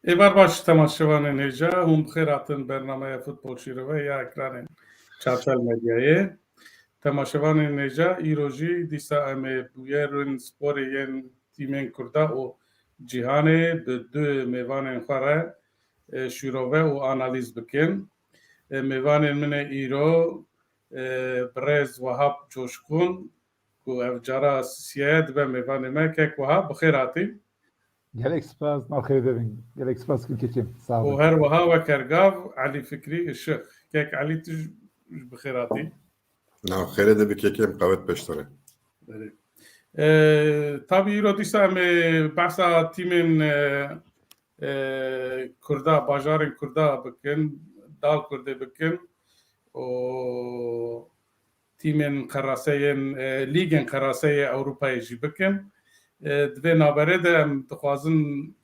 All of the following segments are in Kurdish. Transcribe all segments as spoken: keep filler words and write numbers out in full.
Êvar baş temaşevanên hêja, hûn bi xêr hatin bernameya Futbol Şîrove ya ekranên Çarpel Medyayê. Temaşevanên hêja, îro jî dîsa em ê bûyerên sporê yên tîmên Kurda û cîhanê bi du mêvanên xwe re, e, şîrove û analîz bikin. E, mêvanên min ê îro, e, birêz Wahab Coşkun, ku ev cara sisiye ye, dibe mêvanê me. Kek Wahab, bi xêr hatî. Gelek spas, nav xêrê de bin. Gelek spas, kekê. Sağ ol. Û her wiha wek her gav, Elî Fikrî Işık. Kek Elî, tu jî bi xêr hatî. Nav xêrê de bi kekê, em qewet peştore. Belê. E, tabî îro dîsa em ê behsa tîmên, e, e, Kurda, bajarên Kurda bikin, dal Kurdê bikin û tîmên qeraseyên, e, lîgên qeraseyê Ewropayê jî bikin. E, di vê navberê de em dixwazin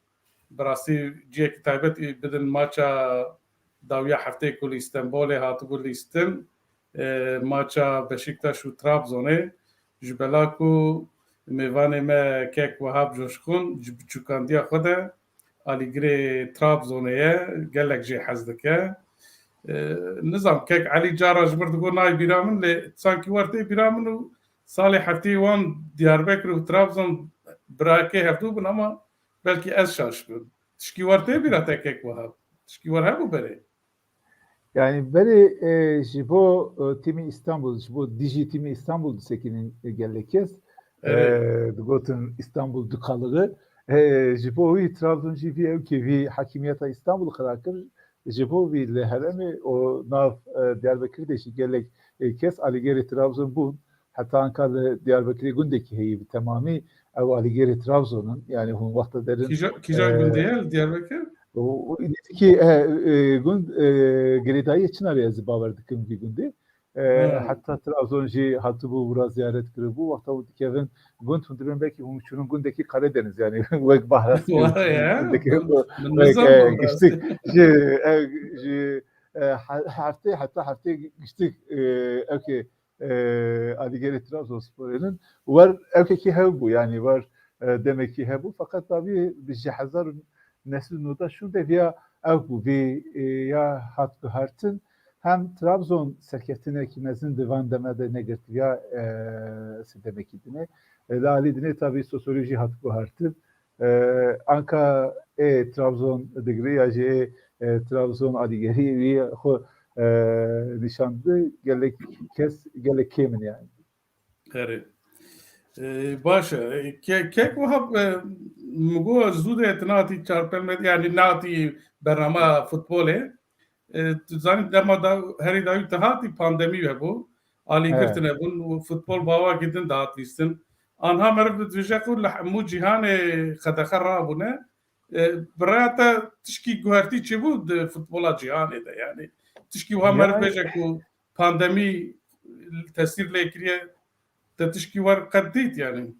bi rastî cihekî taybet bidin maça dawiya hefteyê ku li Îstenbolê hatibû lîstin, e, maça Beşiktaş û Trabzonê, ji bela ku mêvanê me kek Wahab Coşkun ji biçûkandiya xwe de alîgirê Trabzonê ye, gelek jê hez dike. E, nizam, kek Elî cara ji mir digot nayê bîra min, lê sankî wer tê bîra min û salê hefteyê wan Diyarbekir û Trabzon birakê hevdû bin, ama belkî ez şaş bim. Tişkî wer tê bîra te kek Wahab? Tişkî wer hebû berê? Yani berê, e, ji bo, e, tîmî Îstanbul, ji bo dijî tîmî Îstanbul disekînin, e, gelek kes. Evet. E, digotin Îstanbul du kalığı. E, ji bo wî Trabzon jî vî ewkê vî hakimiyeta Îstanbul xira kir. Ji bo vî li herêmê û nav, e, Diyarbekir de jî gelek, e, kes alîgêrê Trabzon bûn. Heta anka li Diyarbekirê gundekî heye bi temamî, ew alîgêrê Trabzon in. Yani hûn wexta derin, Kîja, kîja e, gundê ye li Diyarbekir? O, o, nêzîkî, e, e, gund, e, girêdayiyê Çinarê ez bawer dikim vî gundê. E, He. Heta Trabzon jî hatibû wira ziyaret kiribû. Wexta hûn dikevin gund, hûn dibên belkî hûn çûnin gundekî Karadeniz, yani wek Bahras Vay ya, gundekî min, min wek, nizam e, bû giştik rastî. Ji, e, ji, e, he-, heftê, heta heftê giştik, e, ewkê, e, alîgêrê Trabzonsporê nin. Wer ewkekî hev bû, yani wer, e, demekî hebû. Feqet tabî bi ji hezar û neh sed û newda şûnde viya ew bû, vê, e, ya hat guhertin. Hem Trabzon serkeftinekî mezin di van deme de negirtiviya, e, sedemekî dinê. E, li alî dinê tabî sosyolojî hat guhertin. E, anka ê Trabzon digre ya jî ê, e, Trabzon alîgerî wî xwe, e, nîşan dide, gelek kes, gelek kêm in yani. Erê. E, baş e. Ke-, kek wiha, e, min got zû de tu nehatî Çarpel Medya, yani nehatî bernama futbolê. E, tu zanî dema da, herî dawî tu hatî pandemî hebû. Alîgirtin hebûn û futbol bi awakî din dihat lîstin. Anha meriv dibêje ku li hemû cîhanê qedexe rabûne. E, bi raya te tişkî guhertî çêbû di futbola cîhanê de? Yani tişkî wiha meriv Yani bêje ku pandemî tesîr lê kiriye, te tişkî wer qet dît yani?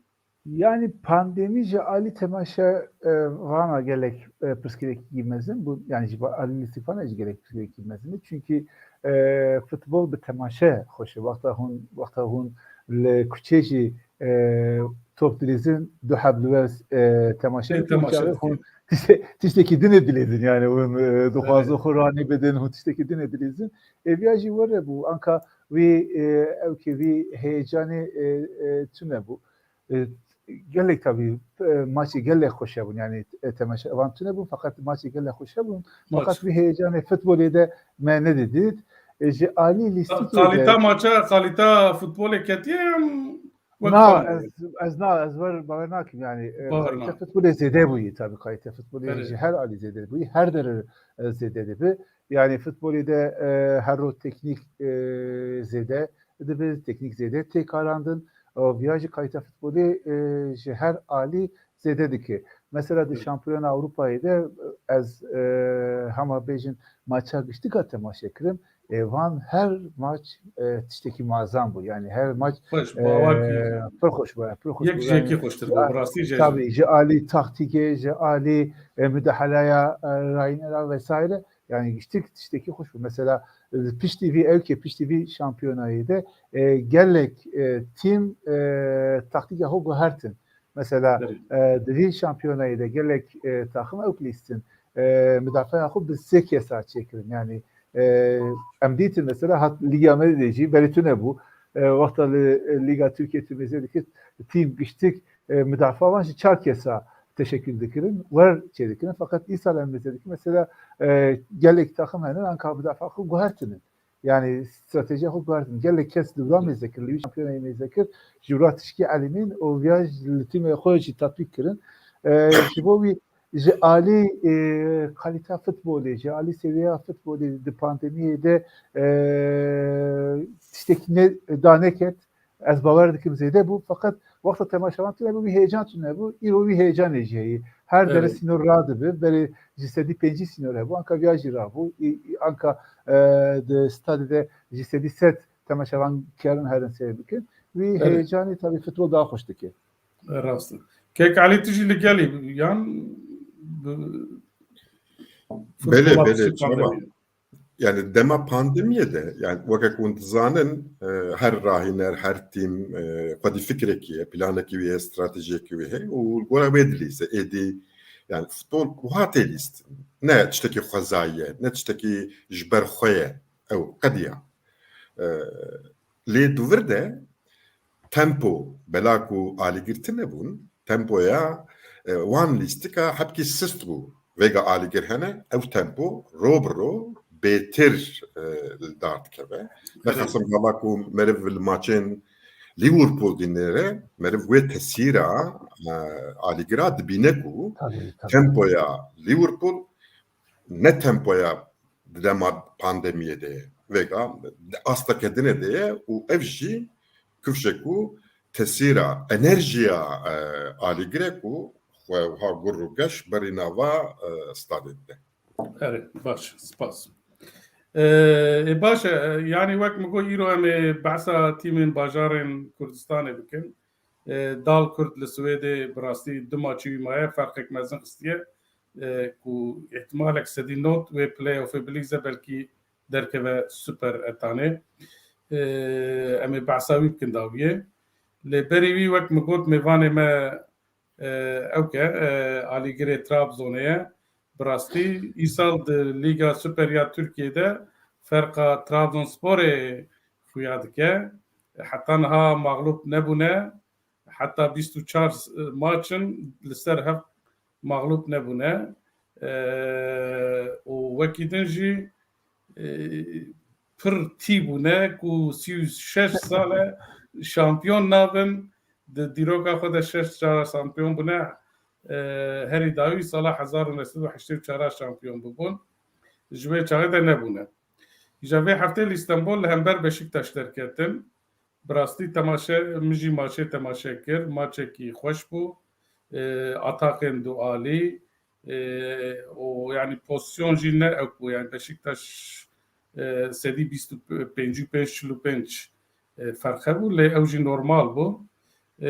Yani pandemî ji alî temaşe, e, vana gelek, e, pirsgirêkî mezin bû, yani ji ba-, alî lîstikvana jî gelek pirsgirêkî mezin e. Çünkü, e, futbol bi temaşe xweş e. Wexta hûn, wexta hûn li kuçê jî, e, top dilîzin, du heb li wer, e, temaşe Ê, dikin, temaşe çaxê dikin. Hûn tişte-, tiştekî dinê dilîzin, yani hûn, e, dixwazin Evet. xwe ranî bidin, hûn tiştekî dinê dilîzin. Ê, viya jî were bû, anka wî, e, ewkê vî heyecanê, e, e, tune bû. E, gelek tabî, e, maçê gelek xweş hebûn, yani, e, temaşevan tune bûn, feqet maçê gelek xweş hebûn. Maç. Feqet vî heyecanê futbolê de me nedidît. E, ji alî Ka-, lîstikê de Kalîta maça, kalîta futbolê ketiye em wek Na, xwe ez, ez na, ez wer bawer nakim, yani, e, Bawer kalîte na. futbolê zêde bûyî, tabî kalîte futbolê Belê. ji her alî zêde bûyî, her dere, e, zêde dibe. Yani futbolê de, e, her roj teknîk, e, zêde dibe, teknîk zêde tê karandin. Û viya jî kalîte futbolê, e, ji her alî zêde dike. Mesela di Evet. Şampiyona Ewropayê de, e, ez, e, hema bêjin maça giştika temaşe kirim. E, van her maç, e, tiştekî mazan bû. Yani her maç, Xweş, e, bawer kiriye. pir xweş bû, pir xweş Yek bû. ji yekî Yani, xweştir bû, bi rastî jê. Tabii, ji alî taktîkê, ji alî, e, müdahalaya, e, raynera vesaire. Yani giştik tiştekî xweş bû. Mesela, e, piştî vî ewkê, piştî vî şampiyonayê de, e, gelek, e, tîm, e, taktîka xwe guhertin. Mesela, Belê. e, di vî şampiyonayê de gelek, e, taxim ewk lîstin. e, midafeya xwe bi sê kesa çêkirin. Yani, e, em dîtin mesela hat Lîga me de jî berê tune bû. E, wexta li, e, Lîga Tirkiye tu mêze dikir, tîm giştik, e, midafa wan ji çar kesa teşekil dikirin, wer çêdikirin. Fakat îsal em mêze dikin, mesela, e, gelek taxim henin, anka midafa xwe guhertinin. Yani stratejiya xwe guhertin. Gelek kes li vira mêze kir, li wî şampiyonayê mêze kir, ji vira tişkî elîmin û viya li tîmê xwe jî tatbîk kirin. E, ji bo wî ji alî, e, kalîteya futbolê, ji alî seviyeya futbolê di pandemiyê de, e, tiştekî ne, daneket. Ez bawer dikim zêde bû, feqet wexta temaşevan tune bû, wî heyecan tune bû, îro wî heyecanê jî heye. Her dere Evet. sînor radibe, berê ji sedî pêncî sînor hebû, anka viya jî rabû, î, î, anka, e, di stadê de ji sedî sed temaşevan karin herin seyr bikin. Wî Evet. heyecanê tabî futbol daha xweş dike. Rast e. Kek Elî, tu jî li gelî yan bi-, Belê, futbola belê, tiştê çawa? pandemiyê? Yani dema pandemiyê de, yani weke ku hûn dizanin, e, her rahîner, her tîm, e, xwedî fikrekî ye, planekî wî heye, stratejiyekî wî heye û li gora wê dilîze. Êdî, yani futbol wiha tê lîstin. Ne tiştekî xwezayî ye, ne tiştekî ji ber xwe ye. Ew qediya. E, lê di vir de tempo, bela ku alîgir tune bûn, tempoya, e, wan lîstika hepkî sist bû. Vêga alîgir hene, ew tempo ro bi ro bêtir, e, li dar dikeve. Ne Evet. xasim gava ku meriv li maçên Liverpool dinêre, meriv wê tesîra, e, alîgira dibîne ku Tabii, tabii. tempoya Liverpool ne tempoya di dema pandemiyê de ye. Vêga di asteke dinê de ye û ev jî kifşe ku tesîra enerjiya, e, alîgire ku xwe wiha gur û geş berî nava, e, stadê dide. Erê, baş, spas. E, e, baş e, yani wek min got, îro em ê behsa tîmên bajarên Kurdistanê bikin. E, Dal Kurd li Swêdê bi rastî du maçî wî maye, ferqek mezin xistiye, e, ku îhtimalek sedî nod wê playoffê bilîze, belkî derkeve Super Etanê. E, em ê behsa wî bikin dawiyê. Lê berî wî, wek min got, mêvanê me, e, ew ke, e, alîgirê Trabzonê ye. Bi rastî, îsal di Lîga Super ya Tirkiyê de ferqa Trabzonsporê xuya dike. Heta niha maxlûb nebûne. Heta bîst û çar maç in li ser hev maxlûb nebûne. E, û wekî din jî, e, pir tî bûne ku sî û şeş sal e şampiyon nabin. Di dîroka xwe de şeş cara şampiyon bûne. E, herî dawî sala hezar û neh sed û heştê û çar şampiyon bûbûn. Ji wê çaxê de nebûne. Îja vê heftê li Îstanbul li hember Beşiktaş derketin. Bi rastî temaşe, min jî maçê temaşe kir. Maçekî xweş bû. E, ataqên dualî, e, û yani pozisyon jî ne ew bû. Yani Beşiktaş, e, sedî bîst û pêncî û pênc, çil û pênc, e, ferq hebû, lê ew jî normal bû. E,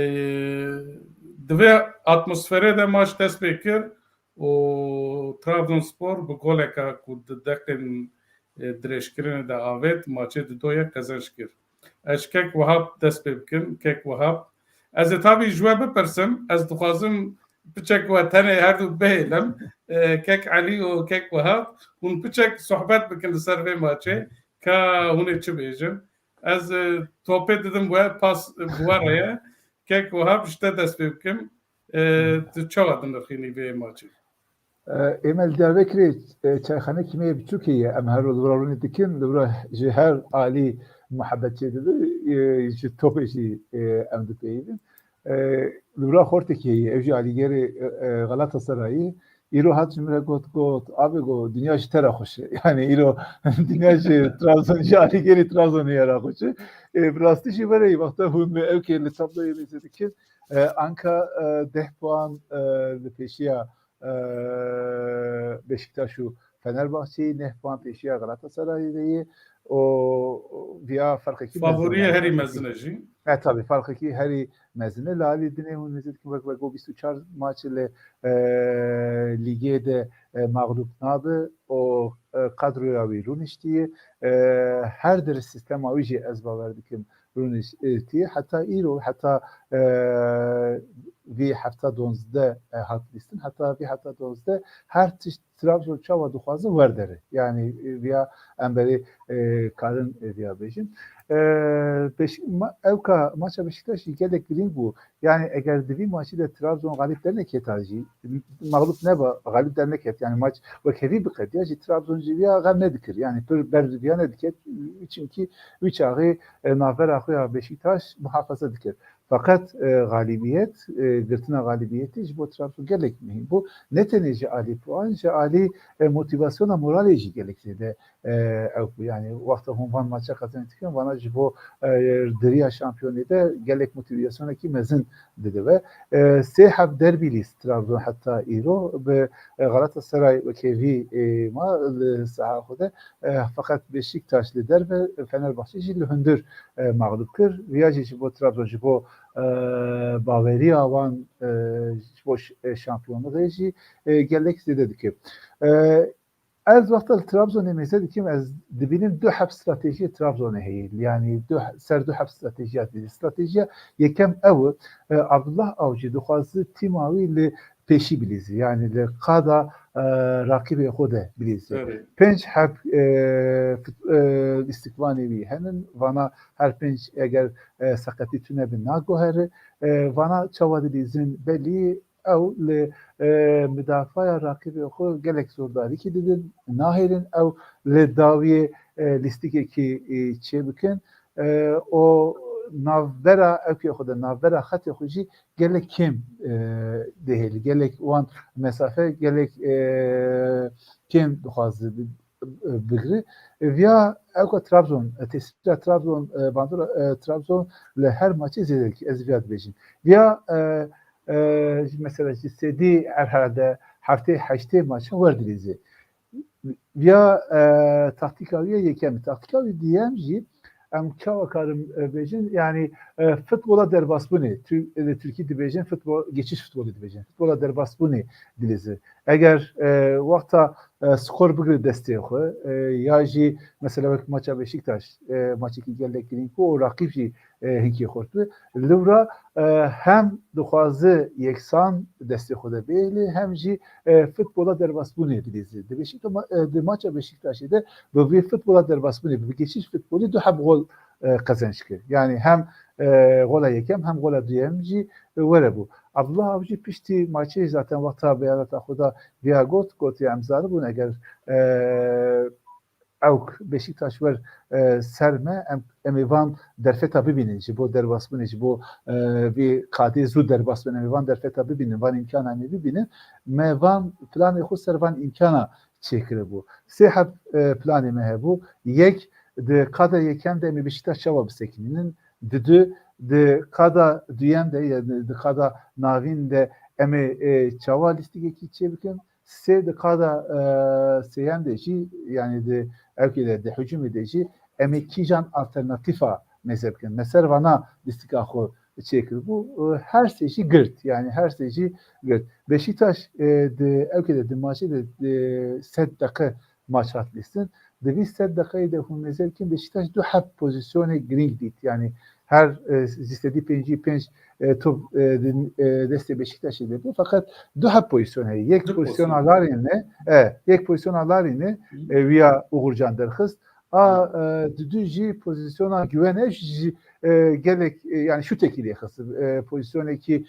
di vê atmosferê de maç dest pê kir û Trabzonspor bi goleka ku di deqên, e, dirêjkirinê de avêt, maçê di do yek qezenc kir. Ez ji Kek Wehab dest pê bikim. Kek Wehab. Ez ê tabî ji we bipirsim. Ez dixwazim piçek we tenê her du bihêlim. E, Kek Elî û Kek Wehab, hûn piçek sohbet bikin li ser vê maçê. Ka hûn ê çi bêjin? Ez, e, topê didim we, pas bi we re ye. Kek Wehab, ji te dest pê bikim. E, tu çawa dinirxînî vê maçê? E, Êmel, diyar vekirê, e, çayxanekî me yê biçûkê ye. Em her roj li vira rûnê dikin, li vira ji her alî muhebbet çêdibe, e, ji topê jî, e, em dipeyivin. E, li vira xortekî heye, ew jî alîgerê, e, e, Galatasarayê. Îro hat ji min re got, got, "Abi," got, "dinya ji te re xweş e." Yani îro dinya ji Trabzon, ji alîgerê Trabzonê ye re xweş e. E, bi rastî jî were, wexta hûn me ew kê li tabloyê mêze dikin, e, anka, e, deh puan, e, li pêşiya e, Beşiktaş û Fenerbahçeyê, neh puan pêşiya Galatasarayê de ye. O, o, viya ferqekî mezin Favoriye yani. Herî mezin e jî. E, tabii, ferqekî herî mezin e. Li alî dinê hûn nêzî dikin wek, wek o bîst û çar maç li, e, lîgê de, e, mağlup nabe. O, e, kadroya wî rûniştiye. E, her dir sistema wî jî ez bawer dikim rûniştiye. Heta îro, heta, e, vî hefta donzdeh, e, hat lîstin. Heta vî hefta donzdeh her tişt Trabzon çawa dixwaze werdere. Yani, e, viya em berê, e, karin, e, viya bêjin. E, Beş-, ma-, ewka maça Beşiktaş jî gelek girîng bû. Yani eger di vî maçî de Trabzon galîb derneketa jî, mağlup neba, galîb derneket. Yani maç wek hevî biqediya jî Trabzon ji viya xem nedikir. Yani pir berz viya nediket. Çünkü wî çaxê, e, navbera xwe ya Beşiktaş muhafaza dikir. Feqet, e, galîbiyet, e, girtina galîbiyetê ji bo Trabzon gelek muhîm bû. Ne tenê ji alî puan, ji alî, e, motivasyona moralê jî gelek zêde, e, ew bû. Yani wexta hûn van maça qezenc dikin, vana ji bo, e, diriya şampiyonê de gelek motivasyonekî mezin dide we. E, sê heb derbî lîst Trabzon heta îro bi, e, Galatasaray wekî vî, e, ma li saha xwe de, e, feqet Beşiktaş li derve, Fenerbahçe jî li hundir, e, mexlûb kir. Viya jî ji bo Trabzon, ji bo, e, baweriya wan, e, ji bo ş-, e, şampiyonluğê jî, e, gelek zêde dike. E, ez wexta li Trabzonê mêze dikim, ez dibînim du heb stratejiyê Trabzonê heye. Yani du, ser du heb stratejiya dibînim. Stratejiya yekem ew e, Abdullah Avcı dixwaze tîma wî li pêşî bilîzî. Yani li qada, e, raqîbê xwe de bilîzî. Evet. Pênc heb, e, fit-, e, lîstikvanê wî henin. Vana her pênc eger, e, seqetî tune bi naguhere. E, vana çawa dilîzin belî ew li, e, midafaya raqîbê xwe gelek zordarîkî didin, nahêlin ew li dawiyê, e, lîstikekî, e, çêbikin. E, û navbera ewkê xwe de, navbera xetê xwe jî gelek kêm, e, dihêlî, gelek wan mesafe gelek, e, kêm dixwaze bi-, bigri. E, viya ewka Trabzon, e, tesîra Trabzon, e, bandora, e, Trabzon li her maçê zêde dike, ez viya dibêjim. Viya, e, e, mesela ji sedî herhalde heftê heştê maça wer dilîzê. Viya, e, taktîka wî ye yekem. Taktîka wî diyem jî em çawa karim, e, bêjin, yani, e, futbola derbasbûnê, Tür-, li Tirkî dibêjin, futbol, geçiş futbolê dibêjin. Futbola derbasbûnê dilîzî. Eger, e, wexta, e, skor bigire destê xwe, e, ya jî mesela wek maça Beşiktaş, e, maçekî gelek girîng bû û raqîb jî, e, hinkê xurt bi. Li wira, e, hem dixwaze yeksan destê xwe de bihêle, hem jî, e, futbola derbasbûnê dilîzî. Di Beşikta-, ma-, e, di maça Beşiktaşê de bi vê futbola derbasbûnê, bi geçiş futbolê du heb gol, e, qezenc kir. Yani hem, e, gola yekem hem gola duyem jî, e, were bû. Abdullah Avcı piştî maçê zaten wexta beyanata xwe da viya got, gotiye em zanibûn eger, e, ewk Beşiktaş wer, e, ser me, em, em ê van derfeta bibînin, ji bo derbasbûnê, ji bo, e, vê qadê zû derbasbûn, em ê van derfeta bibînin, van îmkana em ê bibînin. Me van planê xwe ser van îmkana çêkiribû. Sê heb, e, planê me hebû. Yek, di qada yekem de em ê Beşiktaş çawa bisekinînin. Di du, di qada duyem de, yani di qada navîn de em ê, e, çawa lîstikekî çêbikin. Sê di qada, e, sêyem de jî, yani di ewkê de, di hücumê de jî em ê kîjan alternatîfa mêze bikin. Me ser vana lîstika xwe çêkiribû. E, her sê jî girt, yani her sê jî girt. Beşiktaş, e, di ewkê de, di maçê de, e, sed deqe maç hat lîstin. Di vî sed deqeyê de hûn mêze bikin, Beşiktaş du heb pozîsyonê girîng dît. Yani her, e, ji sedî pêncî pênc, e, top, e, di, e, destê Beşiktaşê de bû. Feqet du heb pozîsyon heye. Yek Du pozîsyona pozîsyon. larî ne, e, yek pozîsyona larî ne, Hı. e, viya Uğurcan derxist. A, e, di du jî pozîsyona Güven Eş jî, e, gelek, e, yani şutekî lê xist. E, pozîsyonekî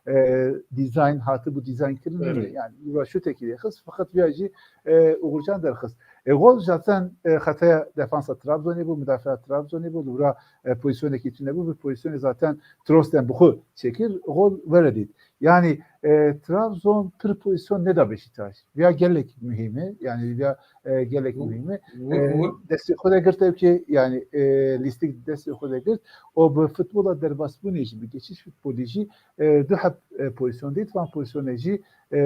e, dizayn hatibû dizayn kirin Evet. nîne. Yani li wira şutekî lê xist, feqet viya jî, e, Uğurcan derxist. E, gol zaten, e, xetaya defansa Trabzonê bû, mudafaa Trabzonê bû, li wira, e, pozîsyonekî tune bû, bi pozîsyonê zaten Trosten bi xwe çêkir, gol were dît. Yani, e, Trabzon pir pozîsyon neda Beşiktaş. Viya gelek muhîm e, yani viya, e, gelek Wi-, muhîm e. wi-, E, wi- destê xwe de girt ew ki, yani, e, lîstik destê xwe de girt. O bi futbola derbasbûnê jî, bi geçiş futbolî jî, e, du heb, e, pozîsyon dît, van pozîsyonê jî, e,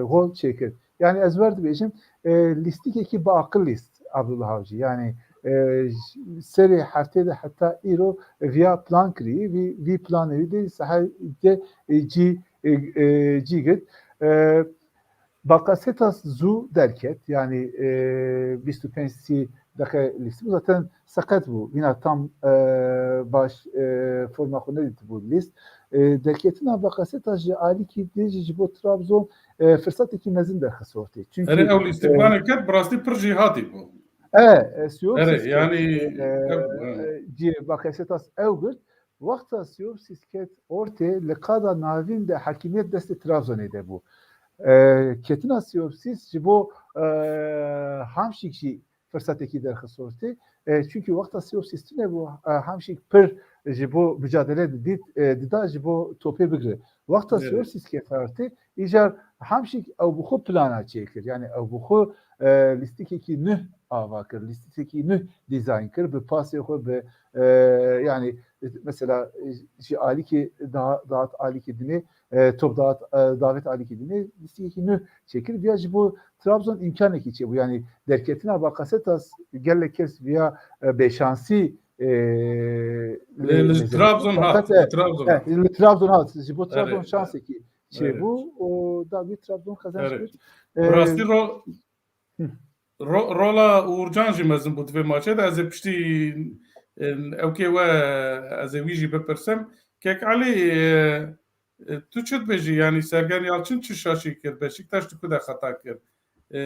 gol çêkir. Yani ez wer dibêjim, e, lîstikekî bi aqil lîst Abdullah Avcı. Yani, e, j-, serê heftê de heta îro viya plan kirî, vî, vî planê wî de sehayê de, e, cî, e, e, cî girt. E, Bakasetas zû derket, yani, e, bîst û pênc sî deqe lîst bû. Zaten seqet bû. Yine tam, e, baş, e, forma xwe nedîtibû lîst. E, derketina Bakasetas ji alîkî din jî ji bo Trabzon, e, firsetekî mezin derxist ortê. Çünkü, Erê, ew lîstikvanê ket, bi rastî pir jî hatî bû. E, e, Siopsis Erê, ket, yani, e, ew, e, cî Bakasetas ew girt. Wexta Siopsis ket ortê, li qada navîn de hakimiyet destê Trabzonê de bû. E, ketina Siopsis ji bo, e, Hamşik jî firsetekî derxist ortê. E, çünkü wexta Siopsis tune bû, e, Hamşik pir ji bo mücadele didît, e, dida ji bo topê bigire. Wexta Evet. Siopsis ket ortê, îcar Hamşik ew bi xwe plana çêkir. Yani ew bi xwe, e, lîstikekî nuh ava kir, lîstikekî nuh dizayn kir, bi pasê xwe, bi, e, yani, e, mesela, e, ji alîkê da-, dahat alîkê dinê, e, top dahat, e, davet alîkê dinê, lîstikekî nuh çêkir. Viya ji bo Trabzon îmkanekî çêbû. Yani derketina Bakasetas gelek kes viya, e, bêşansî, e, Li, li Trabzon hat, li Trabzon hat. Li Trabzon hat. Ji bo Trabzon şansekî çêbû û da wî Trabzon qezenç kir. Bi rastî ro-, ro-, rola Uğurcan jî mezin bû di vê maçê de. Ez ê piştî, e, ewkê we, ez ê wî jî bipirsim. Kek Elî, e, e, tu çi dibêjî? Yanî Sergen Yalçın çi şaşî kir? Beşiktaş di ku de xeta kir? E,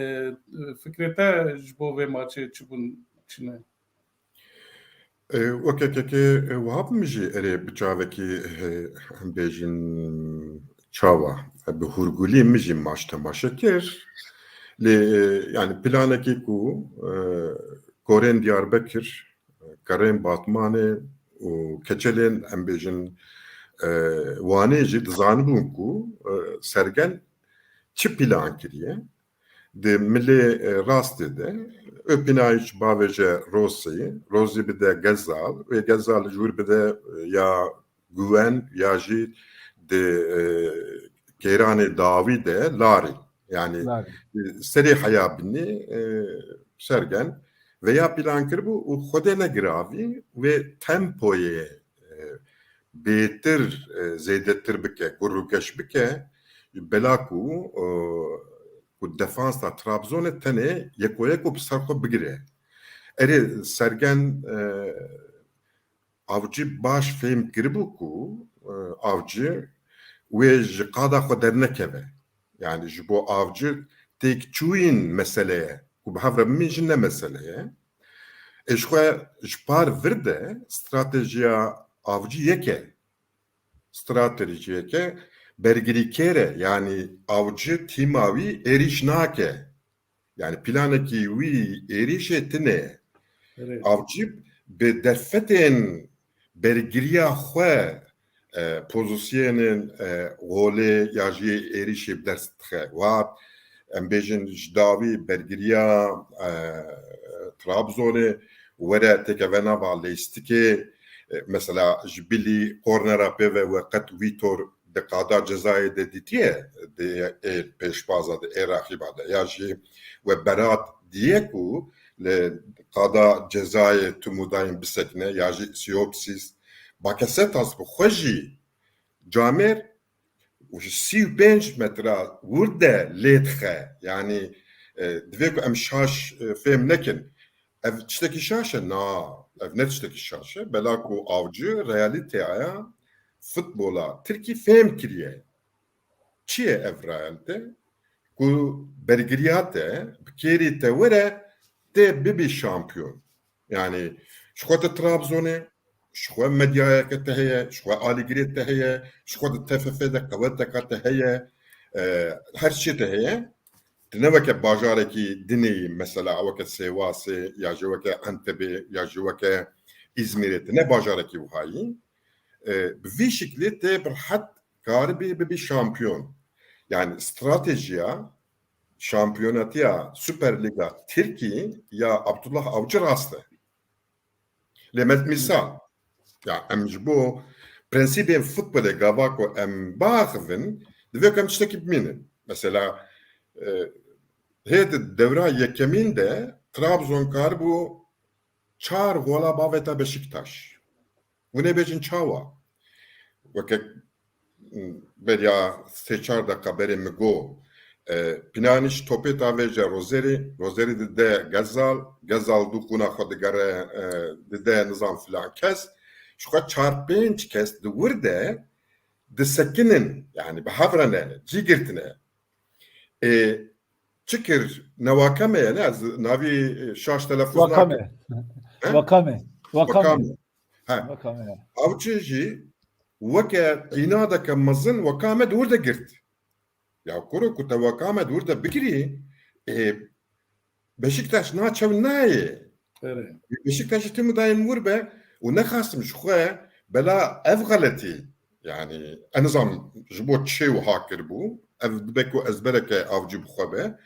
fikrê te ji bo vê maçê çi bûn, çi ne? E, weke kekê, e, wiha bi min jî erê bi çavekî, e, em bêjin çawa, e, bi hûrgulî min jî maç temaşe kir. Lê, e, yani planekî ku, e, Korên Diyarbekir, Kerên Batmanê û keçelên, em bêjin, e, Wanê jî dizanibûn ku, e, Sergen çi plan kiriye. Di milê, e, rastê de, Öpinayiç bavêje Rozî, Rozî bide Gezal, wê Gezal ji wir bide, e, ya Guven ya jî di, e, kêranê dawî de Larî. Yani, Larî. E, serê heya binî, e, Sergen veya plan kiribû û Xwedê negiravî wê tempoyê, e, bêtir, e, zêdetir bike, gur û geş bike, bela ku, e, ku defansa Trabzonê tenê yeko yeko bi ser xwe bigire. Erê Sergen, e, Avcı baş fêm kiribû ku, e, Avcı wê ji qada xwe dernekeve. Yani ji bo Avcı têkçûyîn mesele ye. Ku bi hev re bimîn jî ne mesele ye. Ê ji xwe ji par vir de stratejiya Avcı yek e. Stratejiyeke bergirîkêr e, yanî Avcı tîma wî êrîş nake. Yani planekî wî êrîşê tune ye. Evet. Avcı bi derfetên bergiriya xwe, e, pozîsyonên, e, golê ya jî êrîşê bi dest dixe. Wat, em bêjin ji dawî bergiriya, e, Trabzonê were têkeve nava lêstikê, e, mesela ji bilî kornera pê ve we qet Vîtor di qada cezayê de dîtiye, di ê pêşbaza de, ê raxîba de, ya jî we Berat diye ku li qada cezayê Tumudayên bisekine, ya jî Siopsis, Bakasetas bi xwe jî camêr û ji sî û pênc metra wir de lê dixe. Yanî, e, divê ku em şaş, e, fêm nekin. Ev tiştekî şaş e? Na, ev ne tiştekî şaş e. Bela ku Avcı realîteya futbola Tirkî fêm kiriye. Çi ye ev realîte? Ku bergiriya te, bi kêrî te were, tê bibî şampiyon. Yani, ji xwe te Trabzonê, ji xwe medyayeke te heye, ji xwe alîgirê te heye, ji xwe di T F F de qeweteka te heye, e, her çi te heye. Tu ne weke bajarekî dinê yî, mesela weke Sêwasê, ya jî weke Entebê, ya jî weke Îzmîrê, tu ne bajarekî wiha yî. E, bi vî şiklê tê bi rehet karibî bibî şampiyon. Yani stratejiya şampiyonetiya Süper Liga Tirkî ya Abdullah Avcı rast e. Lê me mîsal, ya em ji bo prensîbên futbolê gava ku em biaxivin, divê ku em tiştekî bimînin. Mesela, e, hê di dewra yekemîn de Trabzon karibû çar gola bavêta Beşiktaş. Hûn ê bêjin çawa? Weke, m, beriya sê çar deqa berê min got, e, Pjanic topê davêje Rozerî, Rozerî dide Gezal, Gezal dû qûna xwe digere, e, dide nizam filan kes. Ji xwe çar pênc kes di wir de disekinin, yani bi hev re ne, cî girtine. E, çi kir? Ne Wakame ye, ne? Ez navî, e, şaş telefuz nakim. Wakame. He? Wakame. Wakame. Wakame. He. Wakame. Avcı jî weke qînadeke mezin Wakame di wir de girt. Ya kuro ku te Wakame di wir de bigirî, e, Beşiktaş na çew nayê. Evet. Beşiktaşî tim dayên wir be û nexastim ji xwe bela ev xeletî. Yani en nizam ji bo çi wiha kiribû. Ev dibe ku ezbereke Avcı bi xwe be.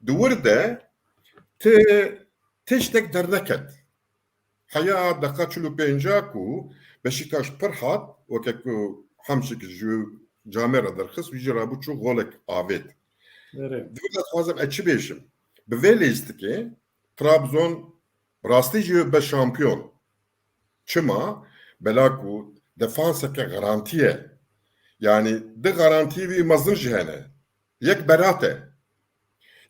Di wir de ti tiştek derneket. Heya deqa çil û pênca ku Beşiktaş pir hat, weke ku Hamşik ji camê re derxist, wî jî rabû çû golek avêt. Evet. Di vir de dixwazim ez çi bêjim? Bi vê lîstikê Trabzon rastî jî be şampiyon. Çima? Bela ku defanseke garantî ye. Yani di garantî wî mezin jî hene. Yek Berat e.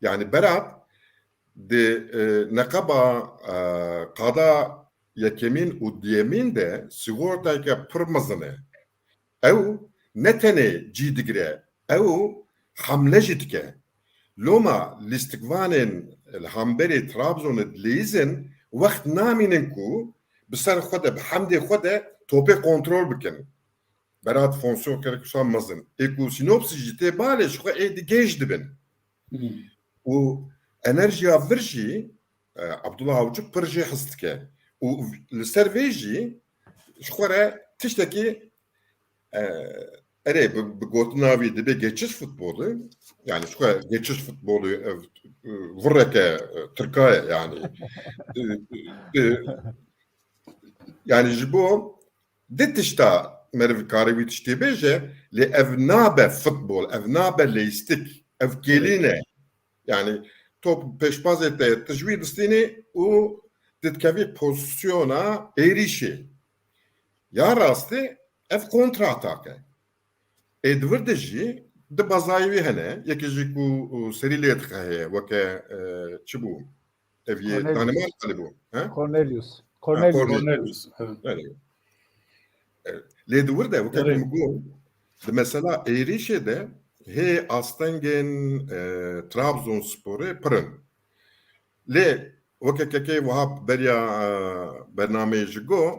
Yani Berat di, e, neqeba, e, qada yekemîn û duyemîn de sigortayeke pir mezin e. Ew ne tenê cî digire, ew hamle jî dike. Loma lîstikvanên li hemberî Trabzonê dileyizin wext namînin ku bi ser xwe de, bi hemdê xwe de topê kontrol bikin. Berat fonksiyonkerek wisa mezin. Ê ku sînopsî jî tê balê ji xwe ê di gêj dibin. Û enerjiya vir jî, e, Abdullah Avcı pir jê hez dike. Û li ser vê jî ji xwe re tiştekî, e, erê bi, bi gotina wî dibe geçiş futbolü. Yani ji xwe geçiş futbolü, e, e, vurreke, e, tirka ye yani. E, e, yani ji bo di tişta meriv kare wî tiştê bêje, lê ev nabe futbol, ev nabe leyistik, ev kêlîn e. Yani top pêşbazê te, tu ji wî distînî û ditkevî pozisyona êrîşê. Ya rastî ev kontratak e. Ê di vir de jî di bazayê wî hene, yekê jî ku, û, serî lê dixe heye, weke, e, çi bû? Ev yê Cornelius. Danimarkalı bû. He? Cornelius. Cornelius. Cornelius. Cornelius. Evet. Yani, e, lê di wir de weke Evet. ku min got, di mesela êrîşê de hê astengên, e, Trabzonsporê pir in. Lê weke kekê wiha beriya, e, bernameyê ji got,